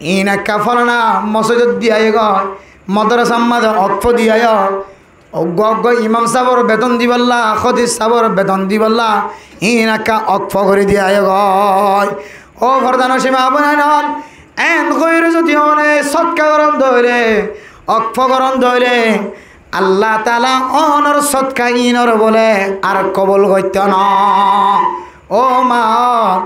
iín ekká folana mosóidot diyai goi, modrasar mazé okfo diyai goi, uggúa uggúa imam sábor beton dibolla, hótib sábor beton dibolla, iín ekká okfo gorí diyai goi. Ó fordanocin ma bonain, en gorí zodi one sodka gorón de óile, okfo gorón de óile, Allah taala onor sodka ínor bóle ar kobul goittó no. Ó ma, ó,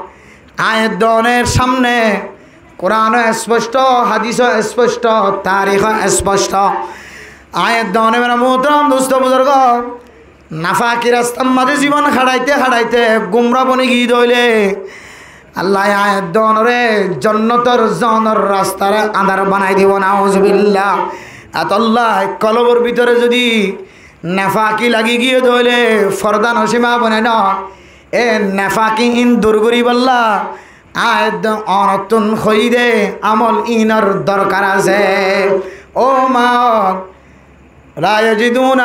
aññí edde onor samne Kurano esposto, hadiso esposto, tarikho esposto. Aññí edde one mera muhtaram dustó buzurgó, nafaki rastar mazé zibon haçaite haçaite gumra boni giyé de óile, Allaye aññí edde onore jonnotor zonor rastare andar banai dibo, nauzubillah. Etolla kolbor bútore zodi nafaki lagi giyé de óile, fordanocin ma bonain, E nefaki in dur goríbolla aññí edde onottún hoiyí de amol inor dorkar asé. Ó ma, لا يجدون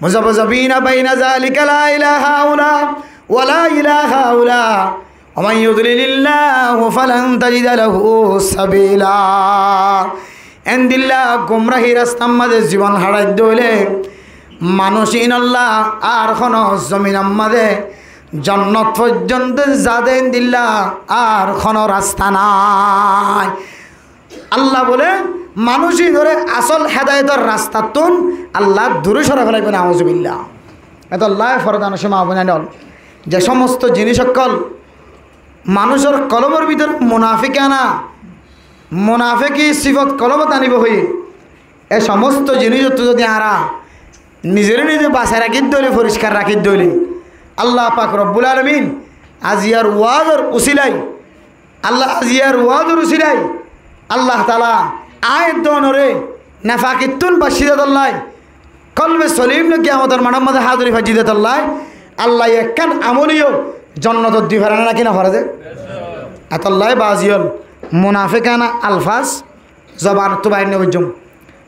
مذبذبين بين ذلك لا إلى هؤلاء ولا إلى هؤلاء ومن يضلل الله فلن تجد له سبيلا. Endilla gumrahi rastar mazé zibon háçaidde óile manúic inolla ar hono zominor mazé jonnot foijjonto zade endilla ar hono rasta nái. Allah bóle, manúic inore asól hedayotor rastattún Allah dure sórai félaibo, nauzubillah. Etolla fordanocin ma boináinol, ze somosto zinis ókkol manúicor kolbor bútore munafikana, munafiki sifot kolbot anibo hoiyé, e somosto zinisottú zodi añára nizore nize basai rakídde óile, foriskar rakídde óile, Allah pak Robbul Alamin aziyar wazor usilai Allah aziyar wazor usilai Allah taala aññí edde onore nefakittún baccí detolla, kolbe solim loi kiyamotor maçor mazé háziri faijjí detolla, Allah ekkán amol yó jonnotot di fare né náki no fare de? Etolla bazi ol, munafikana alfaz zobanottú bair no goijjum,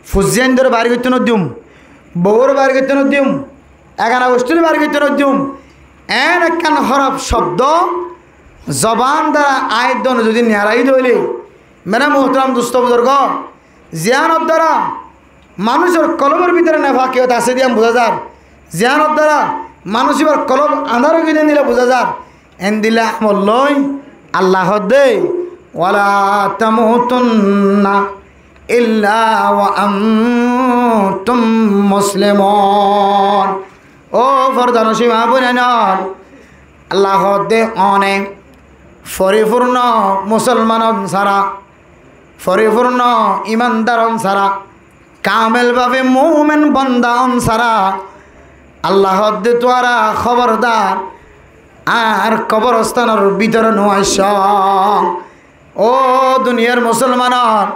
fuzzí aindóre bair goittó no diyum, bouwóre bair goittó no diyum, egana gocthíre bair goittó no diyum. En ekkán hóraf cobdo zoban dara aññí edde one zodi niyaraiyí de óile, mere muhtaram dustó buzurgó, ziyánor dara manúicor kolbor bútore nefakiyot asé de yián buzá zar, ziyánor dara manúic ibár kolb andár ói giyé de endilla buzá zar, endilla amol loi Allah hoó de, ولا تموتن إلا وأنتم مسلمون. Ó fordanocin ma boináinol, Allah hoó de one forifurno musolman on sára, forifurno imandar on sára, kamel bafe mumin bonda on sára, Allah hoó de tuáñra hóbordar añár koborostanor bútore no aiccó. Ó duniyar musolmanor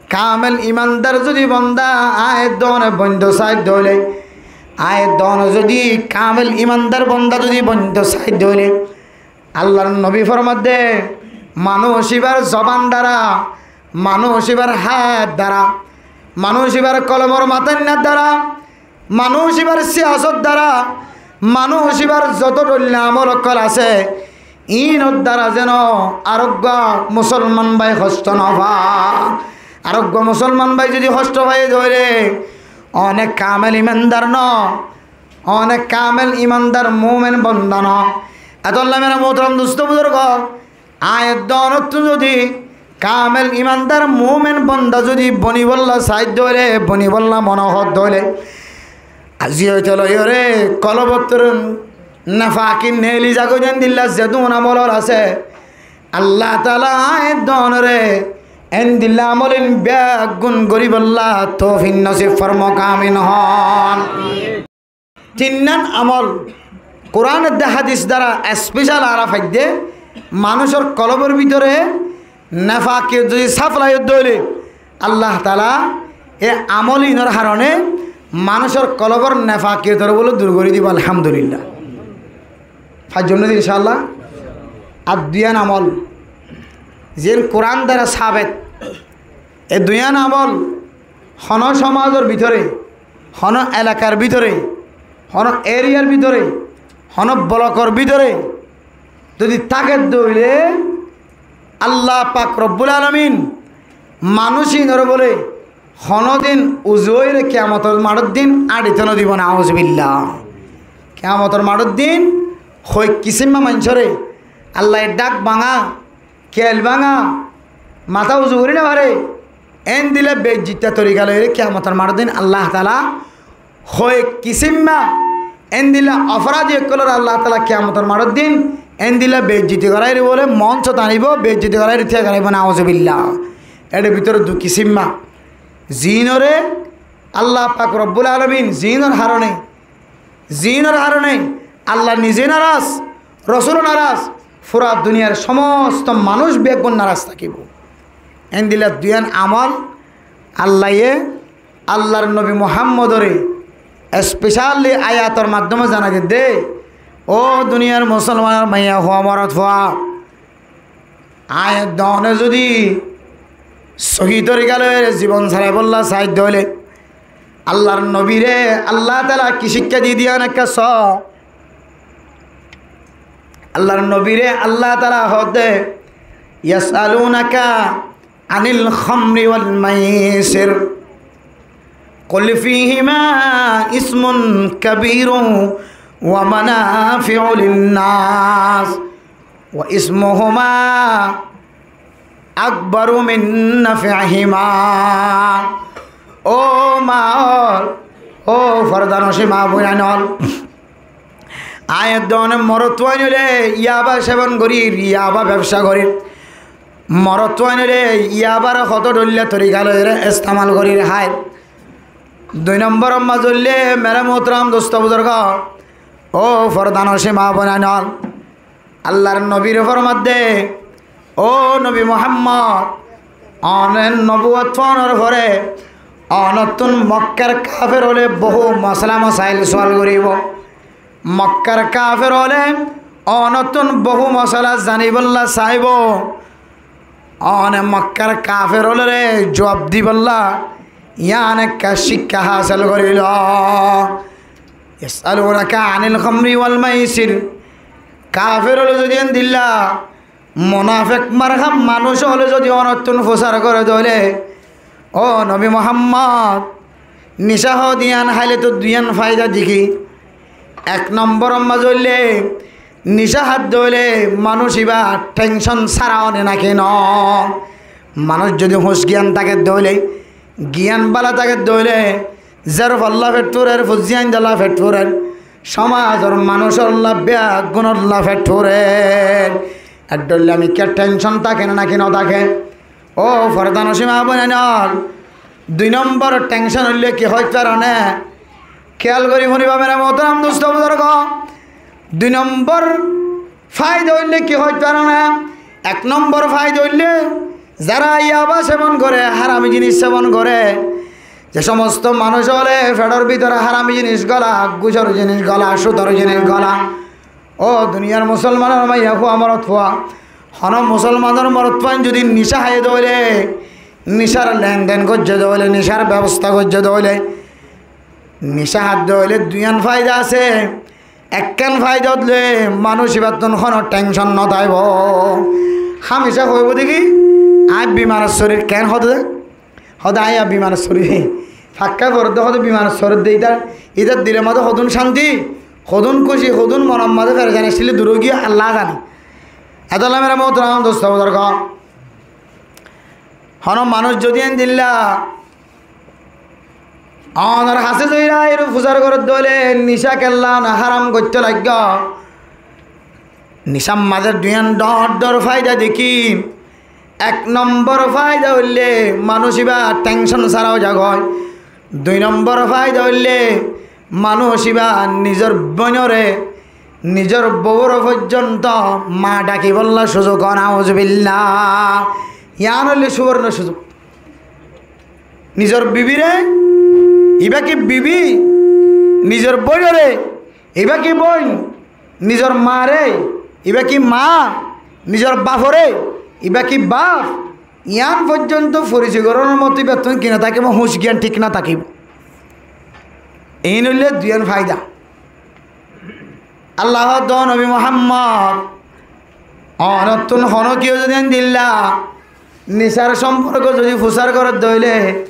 kamel imandar zodi bonda aññí edde one boindó saidde óile, aññí edde one zodi kamel imandar bonda zodi boindó saidde óile, Allar nobi formadde, manúic ibár zoban dara, manúic ibár hát dara, manúic ibár kolbor matáinnar dara, manúic ibár siyasot dara, manúic ibár zoto dhoilla amol ókkol asé, inor dara zeno areggúa musolman bái hoctó no fa. Areggúa musolman bái zodi hoctó faiyé de óile, one kamel imandar no, one kamel imandar mumin bonda no. Etolla mere muhtaram dustó buzurgó, aññí edde onottú zodi kamel imandar mumin bonda zodi bonibolla saidde óile, bonibolla mone hoódde óile, azi óite loiyóre kolbottor nefaki neeli zagói de endilla zedún amol asé, Allah taala aññí edde onore endilla amol in beggún goríbolla toufik nosib formok, amin hoón. Tinnán amol, Kuran edde hádis dara especial añára faidde, manúicor kolbor bútore nefakiyot zodi saflai ódde óile, Allah taala e amol inor harone manúicor kolbor nefakiyotor bóle dur gorí dibo, alhamdulillah. Faijjum né, inshaAllah? Ar duiyán amol, ziín Kuran dara sabet, e duiyán amol honó somazor bútore, honó elakar bútore, honó eriyar bútore, honó bolokor bútore zodi táke de óile, Allah pak Robbul Alamin manúic inore bóle honódin uzu óire kiyamotor maçor din áñçito no dibo, nauzubillah. Kiyamotor maçor din hoik kisimma maincóre Allaye dhák báñga, kel báñga, matá uzu gorí no fare, endilla beijjitta torika loiyóre kiyamotor maçor din Allah taala hoik kisimma endilla oforadi ókkolore Allah taala kiyamotor maçor din endilla beijjiti goráire bóle moncot anibo, beijjiti goráire tiya goráibo, nauzubillah. Ére bútore dui kisimma, ziínore Allah pak Robbul Alamin, ziínor harone, ziínor harone Allah nize naraz, Rosul naraz, fura duniyar somosto manúic beggún naraz tákibo. Endilla duiyán amol Allaye Allar nobi Muhammodore especially ayator maddome zanai diyé de, Ó duniyar musolmanor maiyafua morotfua, aññí doóne zodi sóhi torika loi zibon saraibólla saidde óile, Allar nobire Allah taala ki cíkka di diyan ekka só. Allar nobire Allah taala hoódde, يسألونك عن الخمر والميسر، قل فيهما إثم كبير ومنافع للناس وإثمهما أكبر من نفعهما. Ó ma ól, ó fordanocin ma boinain ól, aññí doóne morotfuain óile yaba sebon gorir, yaba bebsa gorir. Morotfuain óile yabar hoto dhoilla torika loire estemal gorir háir. Dui nombor mazé óile mere muhtaram dosto buzurgo, ó fordanocin ma boinain ól, Allar nobire formadde, ó nobi Muhammod, one nobuwot fonor fore onottún Mokkar kafer óle bohú mosala mosail sual goribo. Mokkar kafer óle onottún bohú mosala zanibólla saibo. One Mokkar kafer ólore juab dibólla yián ekka cíkka hásil gorilo. يسألونك عن الخمر والميسر. Kafer óle zodi endilla munafek marhá manúic óle zodi onottún fusár goré dóile, ó nobi Muhammod, nicá hoó de yián háile to duiyán faida dekí. Ek nombor mazé óile nicá hádde óile manúic ibá thencon sára óne náki noó? Manúic zodi húñc giyan táke dóile, giyan bála táke dóile, zerfalla feth furer, fuzziyaindalla feth furer, somazor manúicolla beggúnolla feth furer. Ek dhoilla mikká thencon táke né náki notáke? Ó fordanocin ma boinain ól, dui nombor thencon óile ki hoit faron né? Kéyal gori fúniba mere muhtaram dosto buzurgo. Dui nombor faida óile ki hoit faron né? Ek nombor faida óile zará yaba sebon goré, harami jinis sebon goré, ze somosto manúic óle fethor bútore harami jinis gola, gúcor jinis gola, cúdor jinis gola, ó duniyar musolmanor maiyafua morotfua, hono musolmanor morotfuain zodi nicá háiye dóile, nicár lenden goijje dóile, nicár bebosta goijje dóile, nicá hádde óile duiyán faida asé. Ekkán faida óile manúic ibáttún hono thencon notáibo. Hámicá hoibo dekí, aññí bimaror sorir, keén hoóde? Hoóde aññí bimaror sorir. Fakká foredde hoóde bimaror soredde. Itar, itar dilor mazé hodún cánti, hodún kúci, hodún monor mazé ferecani accíl dure giyé Allah zane. Etolla mere muhtaram dosto buzurgo, hono manúic zodi endilla onor hásé zodi aiyóre fusár goré dóile nicá kella óne háram goittó laiggó. Nicár mazé duiyán dhoóñr dhoóñr faida dekí. Ek nombor faida óile manúic ibá thencon sára ói zagói. Dui nombor faida óile manúic ibá nizor bóinore, nizor bouwore foijjonto ma dhakibólla suzuk ó, nauzubillah. Yián óile suborno suzuk. Nizor bibire, ibá ki bibi, nizor bóinore, ibá ki bóin, nizor mare, ibá ki ma, nizor bafore, ibá ki baf, yián foijjonto forisoy gorónor moto ibáttún ki notákibo, húñc giyan thík notákibo. Iín óile duiyán faida. Allah hoódde, ó nobi Muhammod, onottún honókiye zodi endilla nicár somporko zodi fusár goré dóile,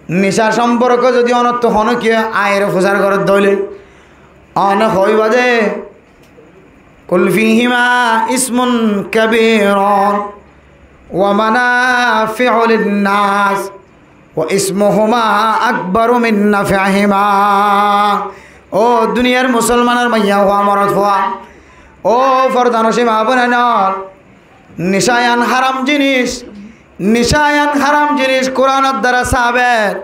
nicár somporko zodi onottú honókiye aiyóre fusár goré dóile, one hoiba de, قل فيهما إثم كبير ومنافع للناس وإثمهما أكبر من نفعهما. Ó duniyar musolmanor maiyafua morotfua, ó fordanocin ma boinain ól, nicá yián háram jinis, nicá yián háram jinis, Kuranor dara sabet,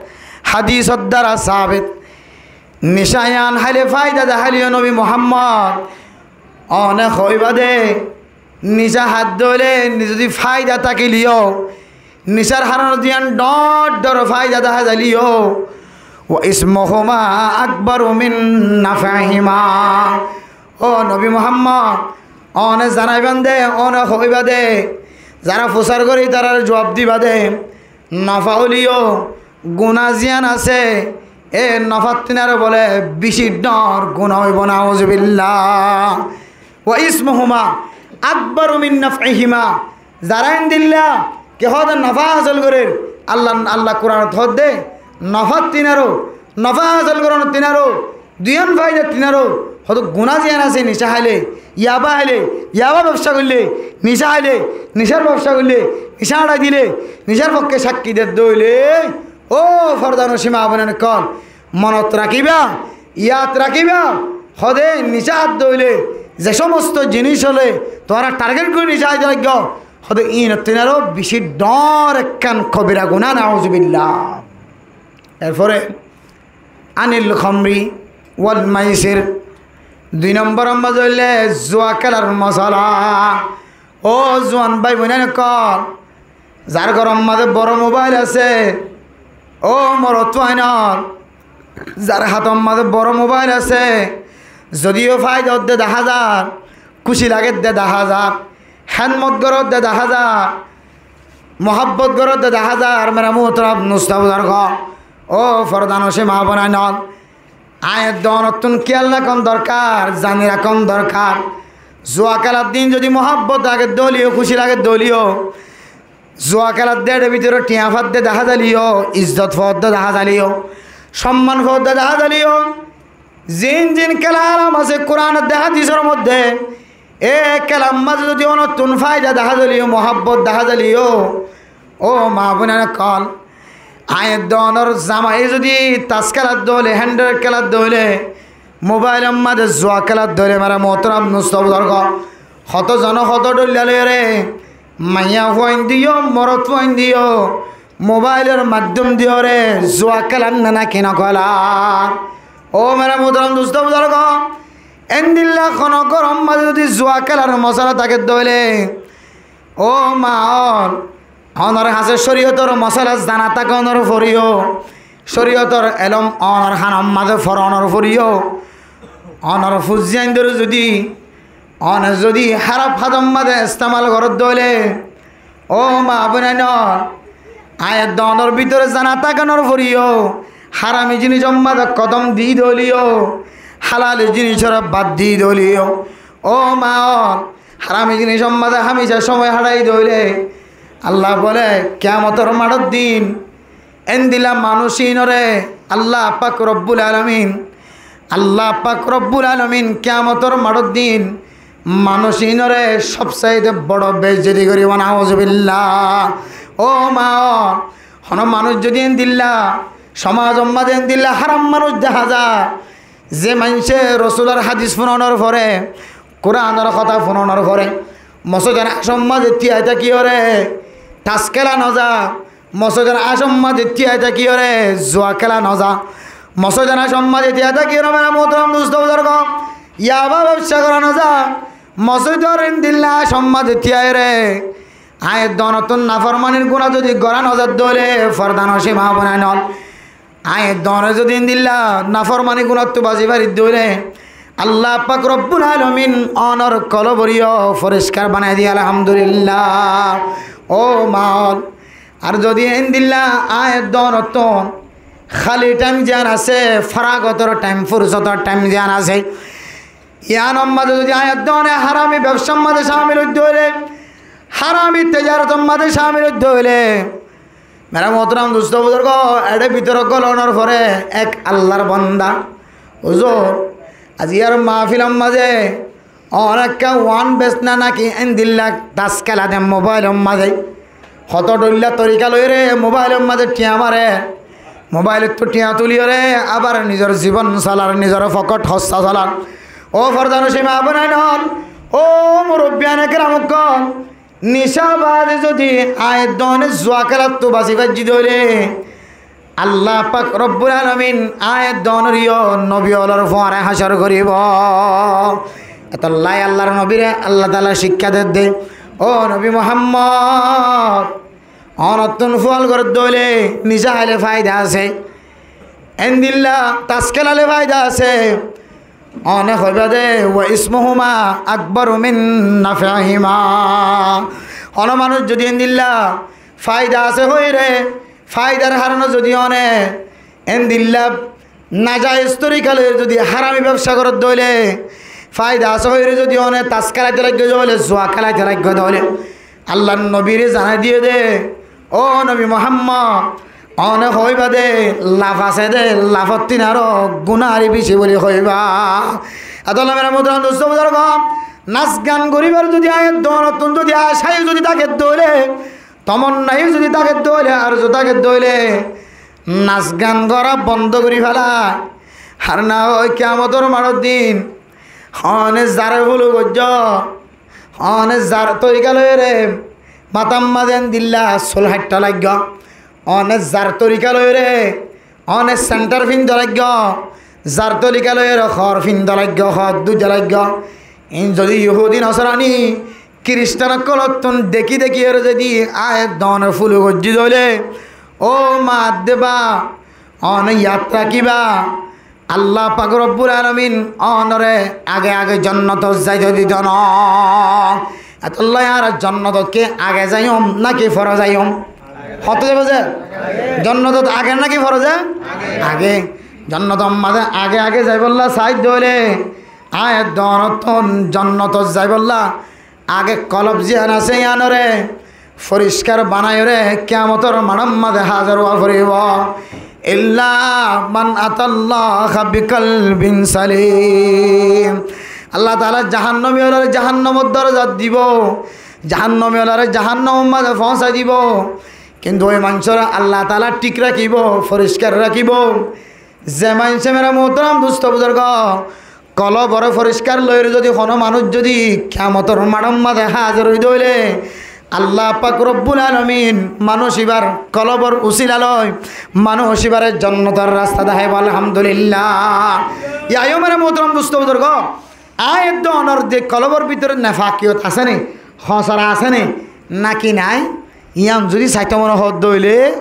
hadisor dara sabet. Nicá yián háile faida de háile, ó nobi Muhammod, one hoiba de, nicá hádde óile, ni zodi faida tákile yó, nicár haron zodi yián dhoóñr dhoóñr faida dahá zaile yó, وإثمهما أكبر من نفعهما. Ó nobi Muhammod, óne zanaiban de, óne hoiba de, zara fusar gori tarare juab diba de, nafa óliyo guná ziyan asé, e nafat tinaro bole beci dor guná óibo, nauzubillah. Wa ismuhuma akbaru min naf'ihima. Zara endilla ke hóde nafa hásil gorer, Allah, Allah Kuranot hóde, nafat tinaro, nafa hásil goron tinaro, duiyan faida tinaro, hóde guná ziyan asé, nicá háile, yaba háile, yaba bebsa goille, nicá háile, nicar bebsa goille, nicá arai dile, nicar fokke sakki der dóile, ó fordanocin ma bonain ókkol, monot rakiba, yad rakiba, hóde nicá át dóile, ze somosto jinis óile tuáñra target gori nicá át dóile, hóde inot tinaro beci dor ekkán kobira guná, nauzubillah. Erfore anil khamri wal maisir, dui nombor mazé óile zua kélar mosala. Ó zuan bái bonain ókkol, zar góror mazé boro mobail asé, ó morotfuain ókkol, zar hátor mazé boro mobail asé, zodiyo faida ódde dahá zar, kúci lagedde dahá zar, hédmot goródde dahá zar, muhábbot goródde dahá zar, mera muhtaram dustó buzurgó, ó fordanocin ma bonain ókkol, aññí edde onottún kiyal rakón dorkar, zani rakón dorkar. Zua kélar din zodi muhábbot lagedde óileyo, kúci lagedde óileyo, zua kélar de ére bútore thiañ fadde dahá zaileyo, izzot fodde dahá zaileyo, somman fodde dahá zaileyo, zin zin kéla háram asé Kuranot de hádisor modde, e kélar mazé zodi onottún faida dahá zaileyo, muhábbot dahá zaileyo, ó ma bonain ókkol, aññí edde onor zamai zodi tas kélar dóile, héndor kélar dóile, mobailor mazé zua kélar dóile, mera muhtaram dustó buzurgó, hoto zone hoto dhoilla loiyore, maiyafuain diyo, morotfuain diyo, mobailor maiddom diyoré zua kélar né, náki no kélar? Ó mera muhtaram dustó buzurgó, endilla hono góror mazé zodi zua kélar mosala táke dóile, ó ma ókkol, onor hañsé córiyotor mosala zana táke onor foriyo, córiyotor elóm onor hanor mazé fore onor foriyo, onor fuain dóre zodi one zodi háraf hátor mazé estemal goródde óile, ó ma bonain ókkol, aññí edde onor bútore zana táke onor foriyo, hárami jinisor mazé kodom di dóileyo, hálali jinisore bad di dóileyo, ó ma ókkol, hárami jinisor mazé hámica cómoi hárai dóile, Allah bole, kiyamotor maçor din endilla manúic inore Allah pak Robbul Alamin, Allah pak Robbul Alamin kiyamotor maçor din manúic inore sobsaite boro beizzoti goribo, nauzubillah. Ó ma ókkol, hono manúic zodi endilla somajor mazé endilla háram manúic dehá za, ze maincé Rosulor hádis funonor fore, Kuranor hotá funonor fore, mosóidor añcor mazé tiyai tákiyoré tas kéla no za, mosóidor añcor mazé tiyai tákiyoré zua kéla no za, mosóidor añcor mazé tiyai tákiyoré, mera muhtaram dustó buzurgó, yaba bebsa gora no za, mosóidor endilla añcor mazé tiyaire aññí edde onottún naformanir guná zodi gora no zadde óile, fordanocin ma bonain ókkol, aññí edde onore zodi endilla naformani gunáttú basi faridde óile, Allah pak Robbul Alamin onor kolbore yó foriskar banai diye, alhamdulillah. Ó ma ókkol, ar zodi endilla aññí edde onottún háli thaim ziyan asé, faragotor thaim, fursotor thaim ziyan asé, yiánor mazé zodi aññí edde one hárami bebsar mazé camil óidde óile, hárami tejarotor mazé camil óidde óile, mera muhtaram dustó buzurgó, ére bútore golonor fore ek Allar banda, huzur, aijjar mahfilor mazé one ekká wan besna náki endilla tas kéla de mobailor mazé? Hoto dhoilla torika loiyore mobailor mazé thiañ mare, mobailottú thiañ tuliyoré abar nizor zibon solar, nizor fokot hossa solar. Ó fordanocin ma bonain ókkol, ó murubbiyane keram ókkol, nicá bade zodi aññí edde one zua kélattú basi faijjí de óile, Allah pak Robbul Alamin aññí edde onore yó nobi ókkolor fuare hácor goribo. Etolla Allar nobire Allah taala cikká dedde, ó nobi Muhammod, onottún fual goredde óile nicá háile faida asé, endilla tas kéla le faida asé, Óne hoibá de, "Wa ismuhuma akbaru min naf'ihima." Hono manúic zodi endilla faida asé hoiyóre, faidar harone zodi óne endilla najaiz torika loi zodi harami bebsa gorer de óile, faida asé hoiyóre zodi óne tas kélaito laiggé de óile, zua kélaito laiggé de óile, Allar nobire zanai diyé de, "Ó nobi Muhammod, óne hoibá de, laf asé de, lafottún aró guná ari beci" buli hoibá. Etolla mere muhtaram dustó buzurgó, nas gan goribar zodi aññí donottún zodi acá zodi táke de óile, tomonna zodi táke de óile, arzu táke de óile, nas gan gora bondo gori fela. Ar na óile kiyamotor maçor din óne zare fulu goijjó, óne zar torika loiyóre matár maze endilla sul háitta laiggó, óne zar torika loiyóre óne sentar finda laiggó, zar torika loiyóre hór finda laiggó, hór dúza laiggó. In zodi Yohudi Nosarani Kiristan ókkolottún deki deki ere zodi aññí donor fulu goijjí de óile, ó maddeba, óne yad rakíba, Allah pak Robbul Alamin ónore age age jonnotot zaito dito no. Etolla añára jonnotot ki age zaiyum náki fore zaiyum? Hoto zaibo ze? Jonnotot age náki fore ze? Age. Jonnotot maze age age zaibolla sai de óile, aññí donottún jonnotot zaibolla age kolob ziyán asé yíanore foriskar banaiyóre kiyamotor maçor maze házir ówa foribo. Illa man atallaha biqalbin salim. Allah taala jahannami ólaré jahannamor dorza dibo, jahannami ólaré jahannamor maze foóñsai dibo. Kintu ói maincóre Allah taala thík rakíbo, foriskar rakíbo. Ze maincé mere muhtaram dustó buzurgó, kolobore foriskar loiyóre zodi hono manúic zodi kiyamotor maçor maze házir ói de óile, Allah pak Robbul Alamin manúic íbar kolobor usila loi manúic íbare jonnotor rasta dahaibo. Alhamdulillah. Yá yó mere muhtaram dustó buzurgó, aññí donor de kolobor bútore nefakiyot asé né, hósara asé né, náki nái, yían zodi saito mone hoó de óile,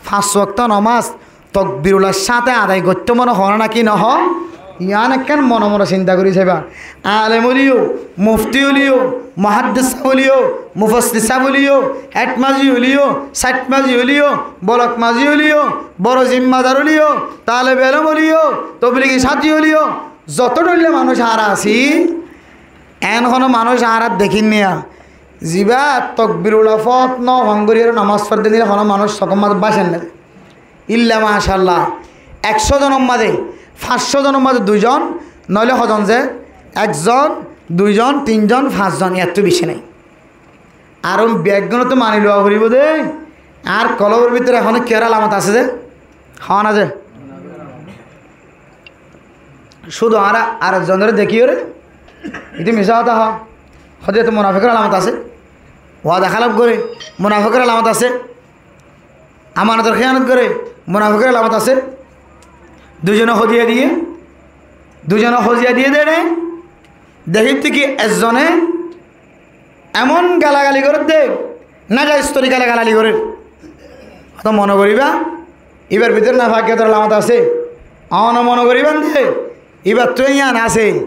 fañs wokto nomaz tokbirular sáñte adai goittó mone hoó náki nohoó? Yían ekkán mone mone sinta gorí saiba. Alem óliyo, mufti óliyo, muháddis sáb óliyo, mufassir sáb óliyo, hed mazi óliyo, sáit mazi óliyo, bolok mazi óliyo, boro zimmadar óliyo, talebe elem óliyo, tobligi sáti óliyo, zoto dhoilla manúic añára así, en hono manúic añára dekír niya. Ziba tokbirula fot no fang gorí ere nomaz forde nile hono manúic sokót maze bácer nái. Illa macállah, ekcó zonor maze, fañs có zonor maze dui zon, noóile hozon ze, ekzon, dui zon, tin zon, fañs zon, ettú beci nái. Ar beggúnottú mani luwa foribó de, añár kolobor bútore ehóno kiyór alamot asé ze? Hoó na ze? Cúdu añára ar zonore dekíyore, ite misá hotá hoó, hoó de ite munafikor alamot asé, wada hálaf gore, munafikor alamot asé, amanotor héyanot gore, munafikor alamot asé. Dui zone hoziya diye, dui zone hoziya diye de ere, dekítte ki ezzone emon galagali gorer de, najaiz torikale galagali gorer. Hoto mone goriba, ibar bútore nefakiyotor alamot asé. Ono mone goriba de, ibar tu yián asé.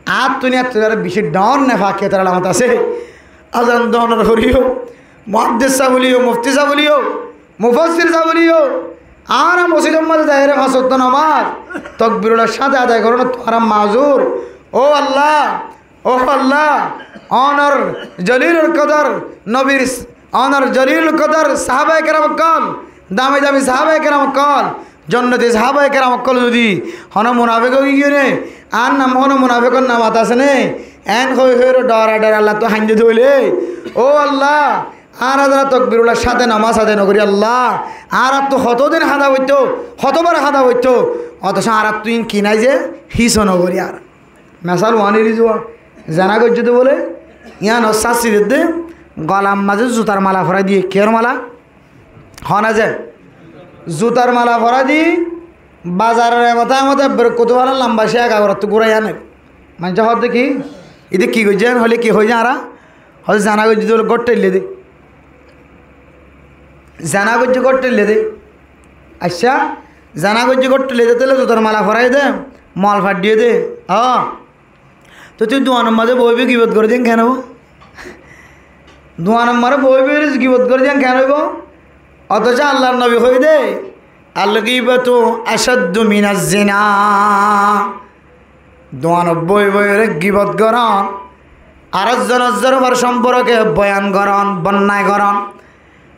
Ar tui ar tui ar beci dhoóñr nefakiyotor alamot asé. Azan donor foriyo, muháddis sáb óliyo, mufti sáb óliyo, mufassir sáb óliyo, añára mosjidor maze zaiyóre fañs wokto nomaz tokbirular sáñte adai gorónottu añára mazur. Ó Allah, ó Allah, onor jolilul kodor nobir, onor jolilul kodor sahabaye keram ókkol, dami dami sahabaye keram ókkol, jonnoti sahabaye keram ókkol zodi hono munafik ói giyóre, añár nam hono munafikor namot asé né, en hoi hoiyóre dhora dhora Allattú hainde de óile, ó Allah, añára zara tokbirular sáñte nomaz adai nogorí Allah, añárattú hoto din hada foittó, hoto bar hada foittó, otoco añárattú in ki nái ze, híso nogorí ar. Mesal uáni rizua, zena goijjé de bóle, yián ó sássi dedde, golar mazé zutar mala forai diye, kiyór mala? Hoó na ze? Zutar mala forai di, bazaror emota emota berkkutu fana lamba cíya gagorottú gúrai ane. Maincé hoódde ki? Ide ki goijjé? Hoilé ki hoijé añára? Hoilé zena goijjé de bóle gór thaille de. Zena goijjé gór thaille de. Accá, zena goijjé gór thaille de, tóile zutar mala forai de. Mol faddíye dé. Ó, to tui duanor mazé boói boói gibot goré dé ken óibo? Duanor mazé boói boói gibot goré dé ken óibo? Otoco Allar nobi hoiyé dé, "Al-gibatu ashaddu minaz zina." Duanot boói boói gibot gorón, arekzonor zorfor somporke boyan gorón, bonnai gorón.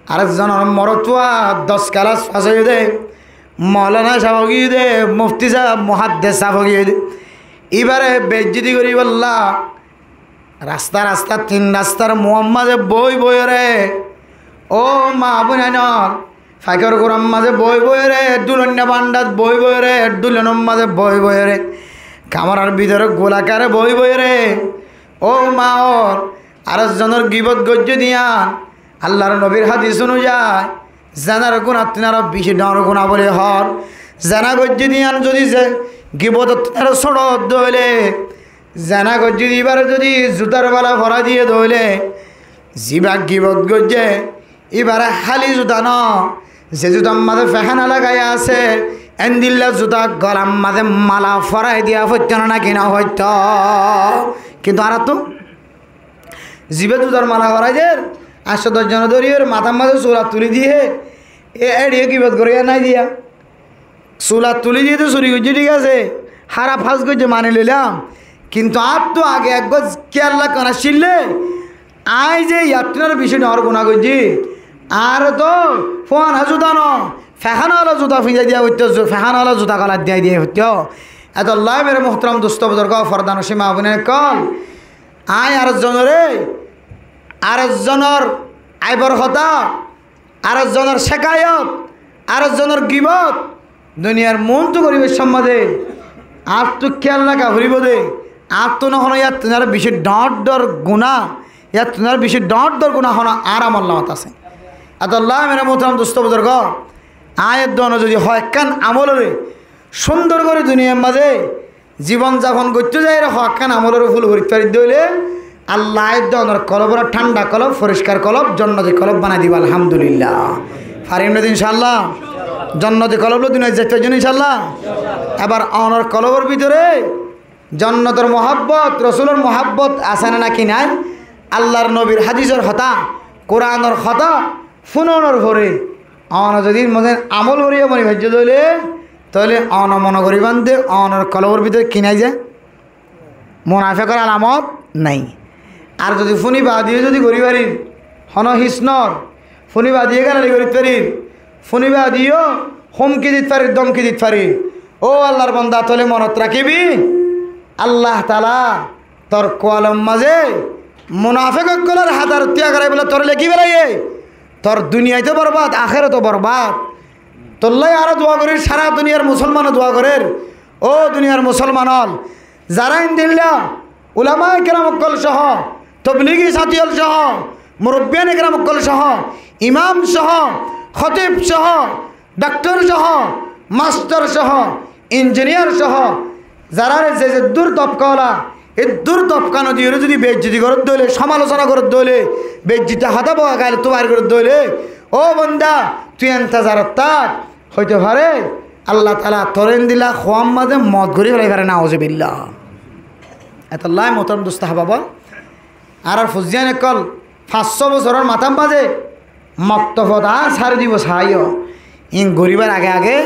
Arekzonor morotfua dos kelas fas óiye dé, moulana sáb óiye dé, mufti sáb, muhaddes sáb óiye dé. Íbare beizzoti goríbolla rasta rasta, tin rastar muor mazé boói boói re, ó maa boin ainol, faikor gurar mazé boói boói re, dhuloinna bandhat boói boói re, dhulonor mazé boói boói re, kamarar bútore gula kare boói boói re, ó maa ór, arekzonor gibot goijjó dé yián, Allar nobir hádis onuzai, zenar gunattún aró beci dhoóñr guna buli hoór. Zena goijjé dé yián zodi ze gibotottún aró sóñço dé óile, zena goijjé dé íbare zodi zutar bala forai diyé dé óile, zibá gibot goijjé, íbare háli zuta no, ze zutar mazé fehána lagai asé, endilla zuta golar mazé mala forai diya foitto né, náki no foitto? Kintu añárattú zibá zutar mala forai der, añctho doc zone dóri óre matár mazé sulat tulí diyé, e éçiye gibot goré yá nái diya. Sulat tulí diyé dé suri goijjé, thík asé, háraf ham goijjé, mani loilam. Kintu añáttu age eggúa kéyal rakkán accíl dé, aññí ze yattún aró beci dhoóñr guná goijjí, añáre to fúañra zuta no, fehána wala zuta fiñzai diya foitto, zu-, fehána wala zuta golat diyai diya foitto. Etolla mere muhtaram dustó buzurgó, fordanocín maa boin ókkol, aññí arekzonoré, arekzonor aibor hotá, arekzonor cekayot, arekzonor gibot, duniyar muúntu goríbar somot de añáttu kéyal raká foribó dé, añáttu no hono yattún aró beci dhoóñr dhoóñr guná, yattún aró beci dhoóñr dhoóñr guná hono añár amol namat asé. Etolla mere muhtaram dustó buzurgó, aññí edduno zodi hoekkán amoloré cúndor gorí duniyar mazé zibon zapon goittó zaiyóre hoekkán amoloré ful gorit faridde óile, Allah edde onor kolobore thánda kolob, foriskar kolob, jonnoti kolob banai dibo, alhamdulillah. Farim né de incállah? Jonnoti kolob loi duniyat zait faijjum né incállah? Ebar onor kolobor bútore jonnotor muhábbot, Rosulor muhábbot asé né náki nái? Allar nobir hádisor hotá, Kuranor hotá fúnonor fore one zodi mozin amol gorí moni faijjó dé óile, tóile one mone goríban dé onor kolobor bútore ki nái ze? Munafekor alamot nái. Ar zodi fúni baade yó zodi gorí farir, hono his nor, fúni baade yó galali gorí farir, fúni baade yó húmki dit farir, dómki dit farir, ó Allar banda, tóile monot rakíbi, Allah taala tor kualor mazé munafek ókkolor hátare tiyar gorí bóle toré lekí félaiye. Tor duniyait ó borbad, ahérat ó borbad. Tolla añára dua gorir, sára duniyar musolmane dua gorer. Ó duniyar musolman ókkol, zará endilla ulamaye keram ókkol soho, tobligi sáñti ókkol soho, murobbiyane keram ókkol soho, imam soho, hótib soho, dhaktor soho, mastor soho, injiniyar soho, zaráre ze zeddúr tobka ola, eddúr tobka no diyóre zodi beizzoti goródde óile, somalosona goródde óile, beizzoti hotá boga gailottu bair goródde óile, ó banda, tui entezarot tak, hoito fare Allah taala toré endilla kuwar mazé moot gorí félai fare, nauzubillah. Etolla muhtaram dustó ahbab, añárar fuain ókkol fañs só bosoror matár mazé moktobot añár sári dibo saiyó. Iín goríbar age age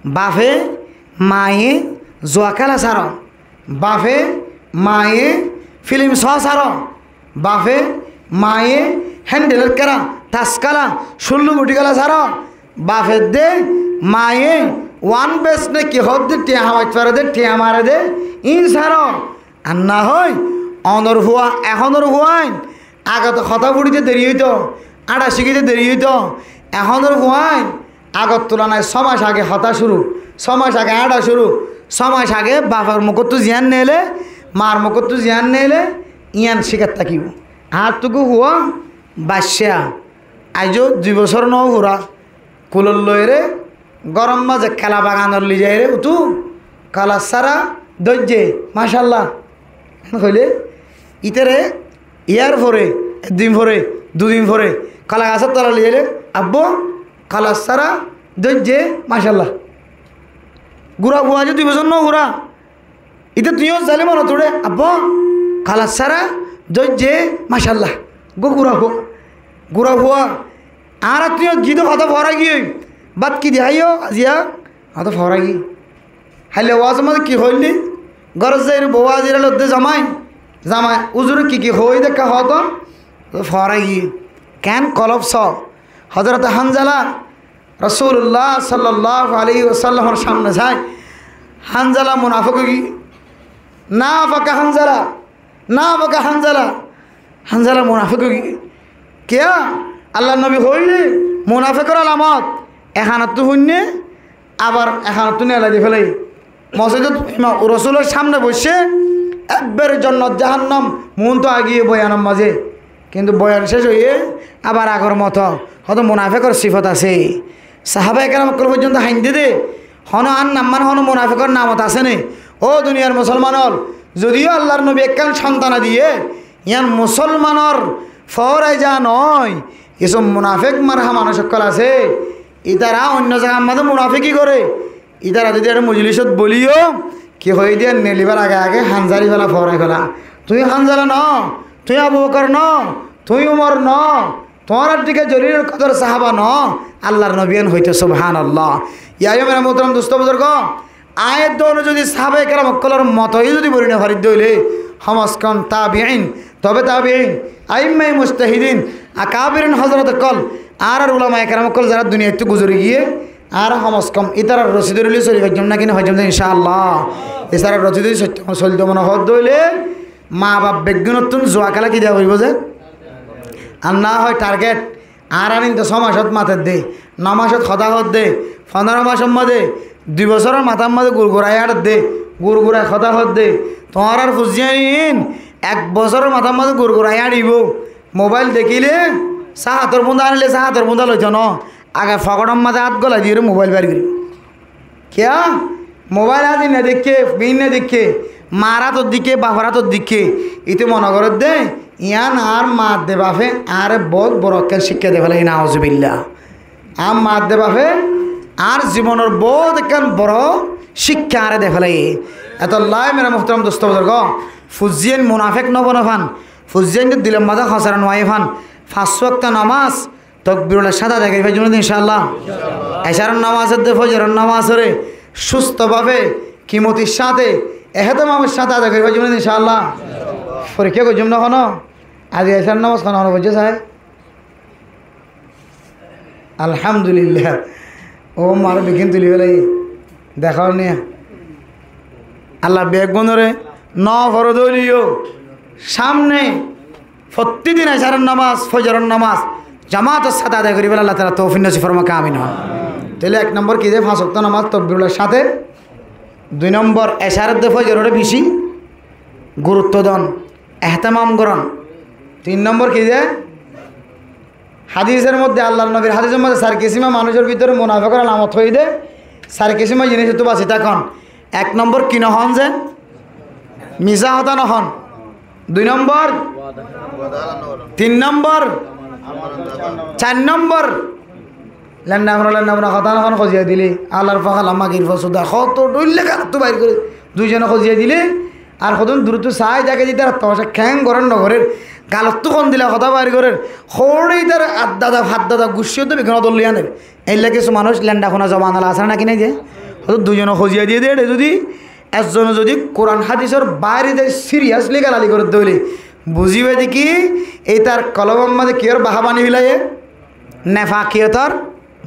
bafe, maye zua kéla sáro, bafe, maye filim sóa sáro, bafe, maye héndel kéla, tas kéla, cúllu guthí kéla sáro, bafe de, maye wan bes né ki hoó de, thiañ hamait fare de, thiañ mare de, iín sáro. Ar na hoi, onor fua, ehónor fuain, agot hotá fuçíte deri óito, áñça cíkíte deri óito, ehónor fuain agot tulonai só mac age hotá cúru, só mac age áñça cúru, só mac age bafor mukóttu ziyán neele, mar mukóttu ziyán neele, yían cíkat tákibo. Añáttu fua baiccá, aijjó dui bosór noó fura, kulot loiyóre góror mazé kela baganot loi zaiyóre, utu, kela sára dóijje, macállah. Hoilé, ítare yar fore, ek din fore, dui din fore, kela gasór tola loi zaiyóre, abbó, kela sára dóijje, macállah. Gura fua aijjó dui bosór noó fura, Ite tuñí yó zalim ónot uçé, abbá, kalassára, dóijje, macállah. Gó gura fua, gura fua. Añára tuñí yó gidó hotá foóra giyói, bát ki di háiyo aziya, hotá foóra giyói. Háilla wazor mazé ki hoóilli, górot zaiyóre bou azira loddé zamai, zamai, uzure ki ki hoói dekká hotá foóra giyói. Keén kolob só, Hozorot Hanzala, Rosulullah sallallahu alaihi wasallamor samne sai, Hanzala munafek ói giyé. Nafaka Hanzala, nafaka Hanzala, Hanzala munafek ói giyé. Kiyá? Allar nobi hoóile munafekor alamot, ek hanottú fúinne, abar ek hanottú nelai di félaiye. Mosjidot Imam Rosulor samne boiccé, ekbar jonnot jahannam muúntu aigiyé boyanor mazé. Kintu boyan céc óiye abar agor moto, hoto munafekor sifot asé. Sahabaye keram ókkol foijjonto haindé dé, hono ar nam mane hono munafekor namot asé né? Ó duniyar musolman ól, zodiyó Allar nobi ekkán santana diyé, yián musolmanor fóorai za noó, kissú munafek marha manúic ókkol asé, ítara oinno zagar mazé munafeki goré. Ítara zodi ekká mojlisot boliyó, ki hoiyé dé, nelibar age age Hanzala ibálla foórai féla. Tuñí Hanzala noó, tuñí Abu Bokor noó, tuñí Umor noó, tuáñrar dhíka zolilul kodor sahaba noó, Allar nobi yián hoitó, subhánallah. Yá aiyuhal muhtaram dustó buzurgó, aññí edde zodi sahabaye keram ókkolor moto yó zodi boni no fari dé óile, hom az hom tabiin, tobe tabiin, aimmaye mujtahidin, akabirin hozorot ókkol, añárar ulamaye keram ókkol zará duniyaittú guzori giyé, añára hom az hom ítarar rosí dóri loi soli faijjum né ki no faijjum dé, incá Allah. Ítarar rosí dóri soli, soli dé mone hoó dé óile, maa baf beggúnottún zua kéla ki deya foribó ze? Ar na hoi target, añára nin to só macót mater dé, no macót hotá hoór dé, fondoro macór mazé, dui bosóror matár mazé gurgurai áñçer dé, gurgurai hotá hoór dé, tuáñrar fuzzíyain ek bosóror matár mazé gurgurai áñçibóu, mobail dekíle, sáhator búnda aníle sáhator búnda loitó noó, age fokótor mazé át golai diyóre mobail bair gorí. Kiyá? Mobail át inna deikké, bínna deikké, maar átot deikké, bafor átot deikké, íte mone gorér dé, yián añár maadde bafe añáre boóut boro ekkán cíkka de félaiyé, nauzubillah. Añár maadde bafe añár zibonor boóut ekkán boro cíkka añáre de félaiyé. Etollá mere muhtaram dustó buzurgó, fuzzíyain munafek no bone fán, fuzzíyain dilor mazé hosara no aiyé fán, fañs wokto nomaz, tokbirul ercád adai gorí faijjum né, incá Allah. Ecaror nomaz edde fojaror nomazoré cústo bafe, kimutir cáñte, ehtetamor cáñte adai gorí faijjum né, incá Allah. Forikká goijjum né hono? Aijja ecar nomaz hono hono foijjé sai? Alhamdulillah. Ó, mare bikin tuli félaiyé. Dekó niya. Allah beggúnoré no foré dé óileyó, samne fottí din ecaror nomaz, fojaror nomaz jamaator sáte adai goríbolla Allah taala toufik nosib formok, amin. Tóile ek nombor ki dé, fañs wokto nomaz tokbirul ercád. Dui nombor, ecar edde fojaroré beci gurutto don, ehtetamam goron. Tin nombor ki dé, Hadisor modde, Allar nobir hadisor modde sair kisíma manúicor bútore munafekor alamot hoiyé dé, sair kisíma jinísottú basi tákon. Ek nombor ki no hoón ze? Misá hotá no hoón. Dui nombor, tin nombor, sair nombor, lenda funa, lenda funa hotá no hoón, hoziyai dile, Allar fokala magir fosuda, hoto dhoilla galottú bair goré, duizone hoziyai dile, ar hodún durottú sai táke de, ítara tomacá keén gorér no gorér, galottú hondilla hotá bair gorér, hoçé ítar addada, faddada, guccíyottú beggún odor loi aner. Éilla kessú manúic lenda funa zoban ola asé né naki nai de? Hoto duizone hoziyai diyé de, éçe zodi, ekzone zodi Kuran hadisor baire de siriyasli galali gorér de óile, buzíba de ki, ítar kolbor mazé kiyór baha bani félaiyé? Nefakiyotor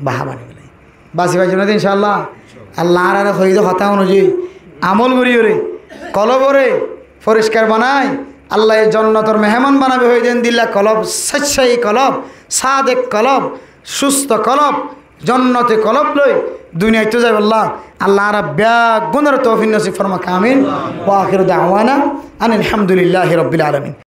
baha bani félaiyé. Basi faijjum né de, incá Allah. Allah añáráre hoiyé dé hotá onuzai amol goríyoré, kolbore foriskar banai, Allaye jonnotor meheman banaibo hoiyé dé endilla kolob, saiccai kolob, sadek kolob, cústo kolob, jonnoti kolob loi duniyaittú zaibolla Allah añára beggúnoré toufik nosib formok, amin. Wa akhiru da'wana anil hamdulillahi rabbil alamin.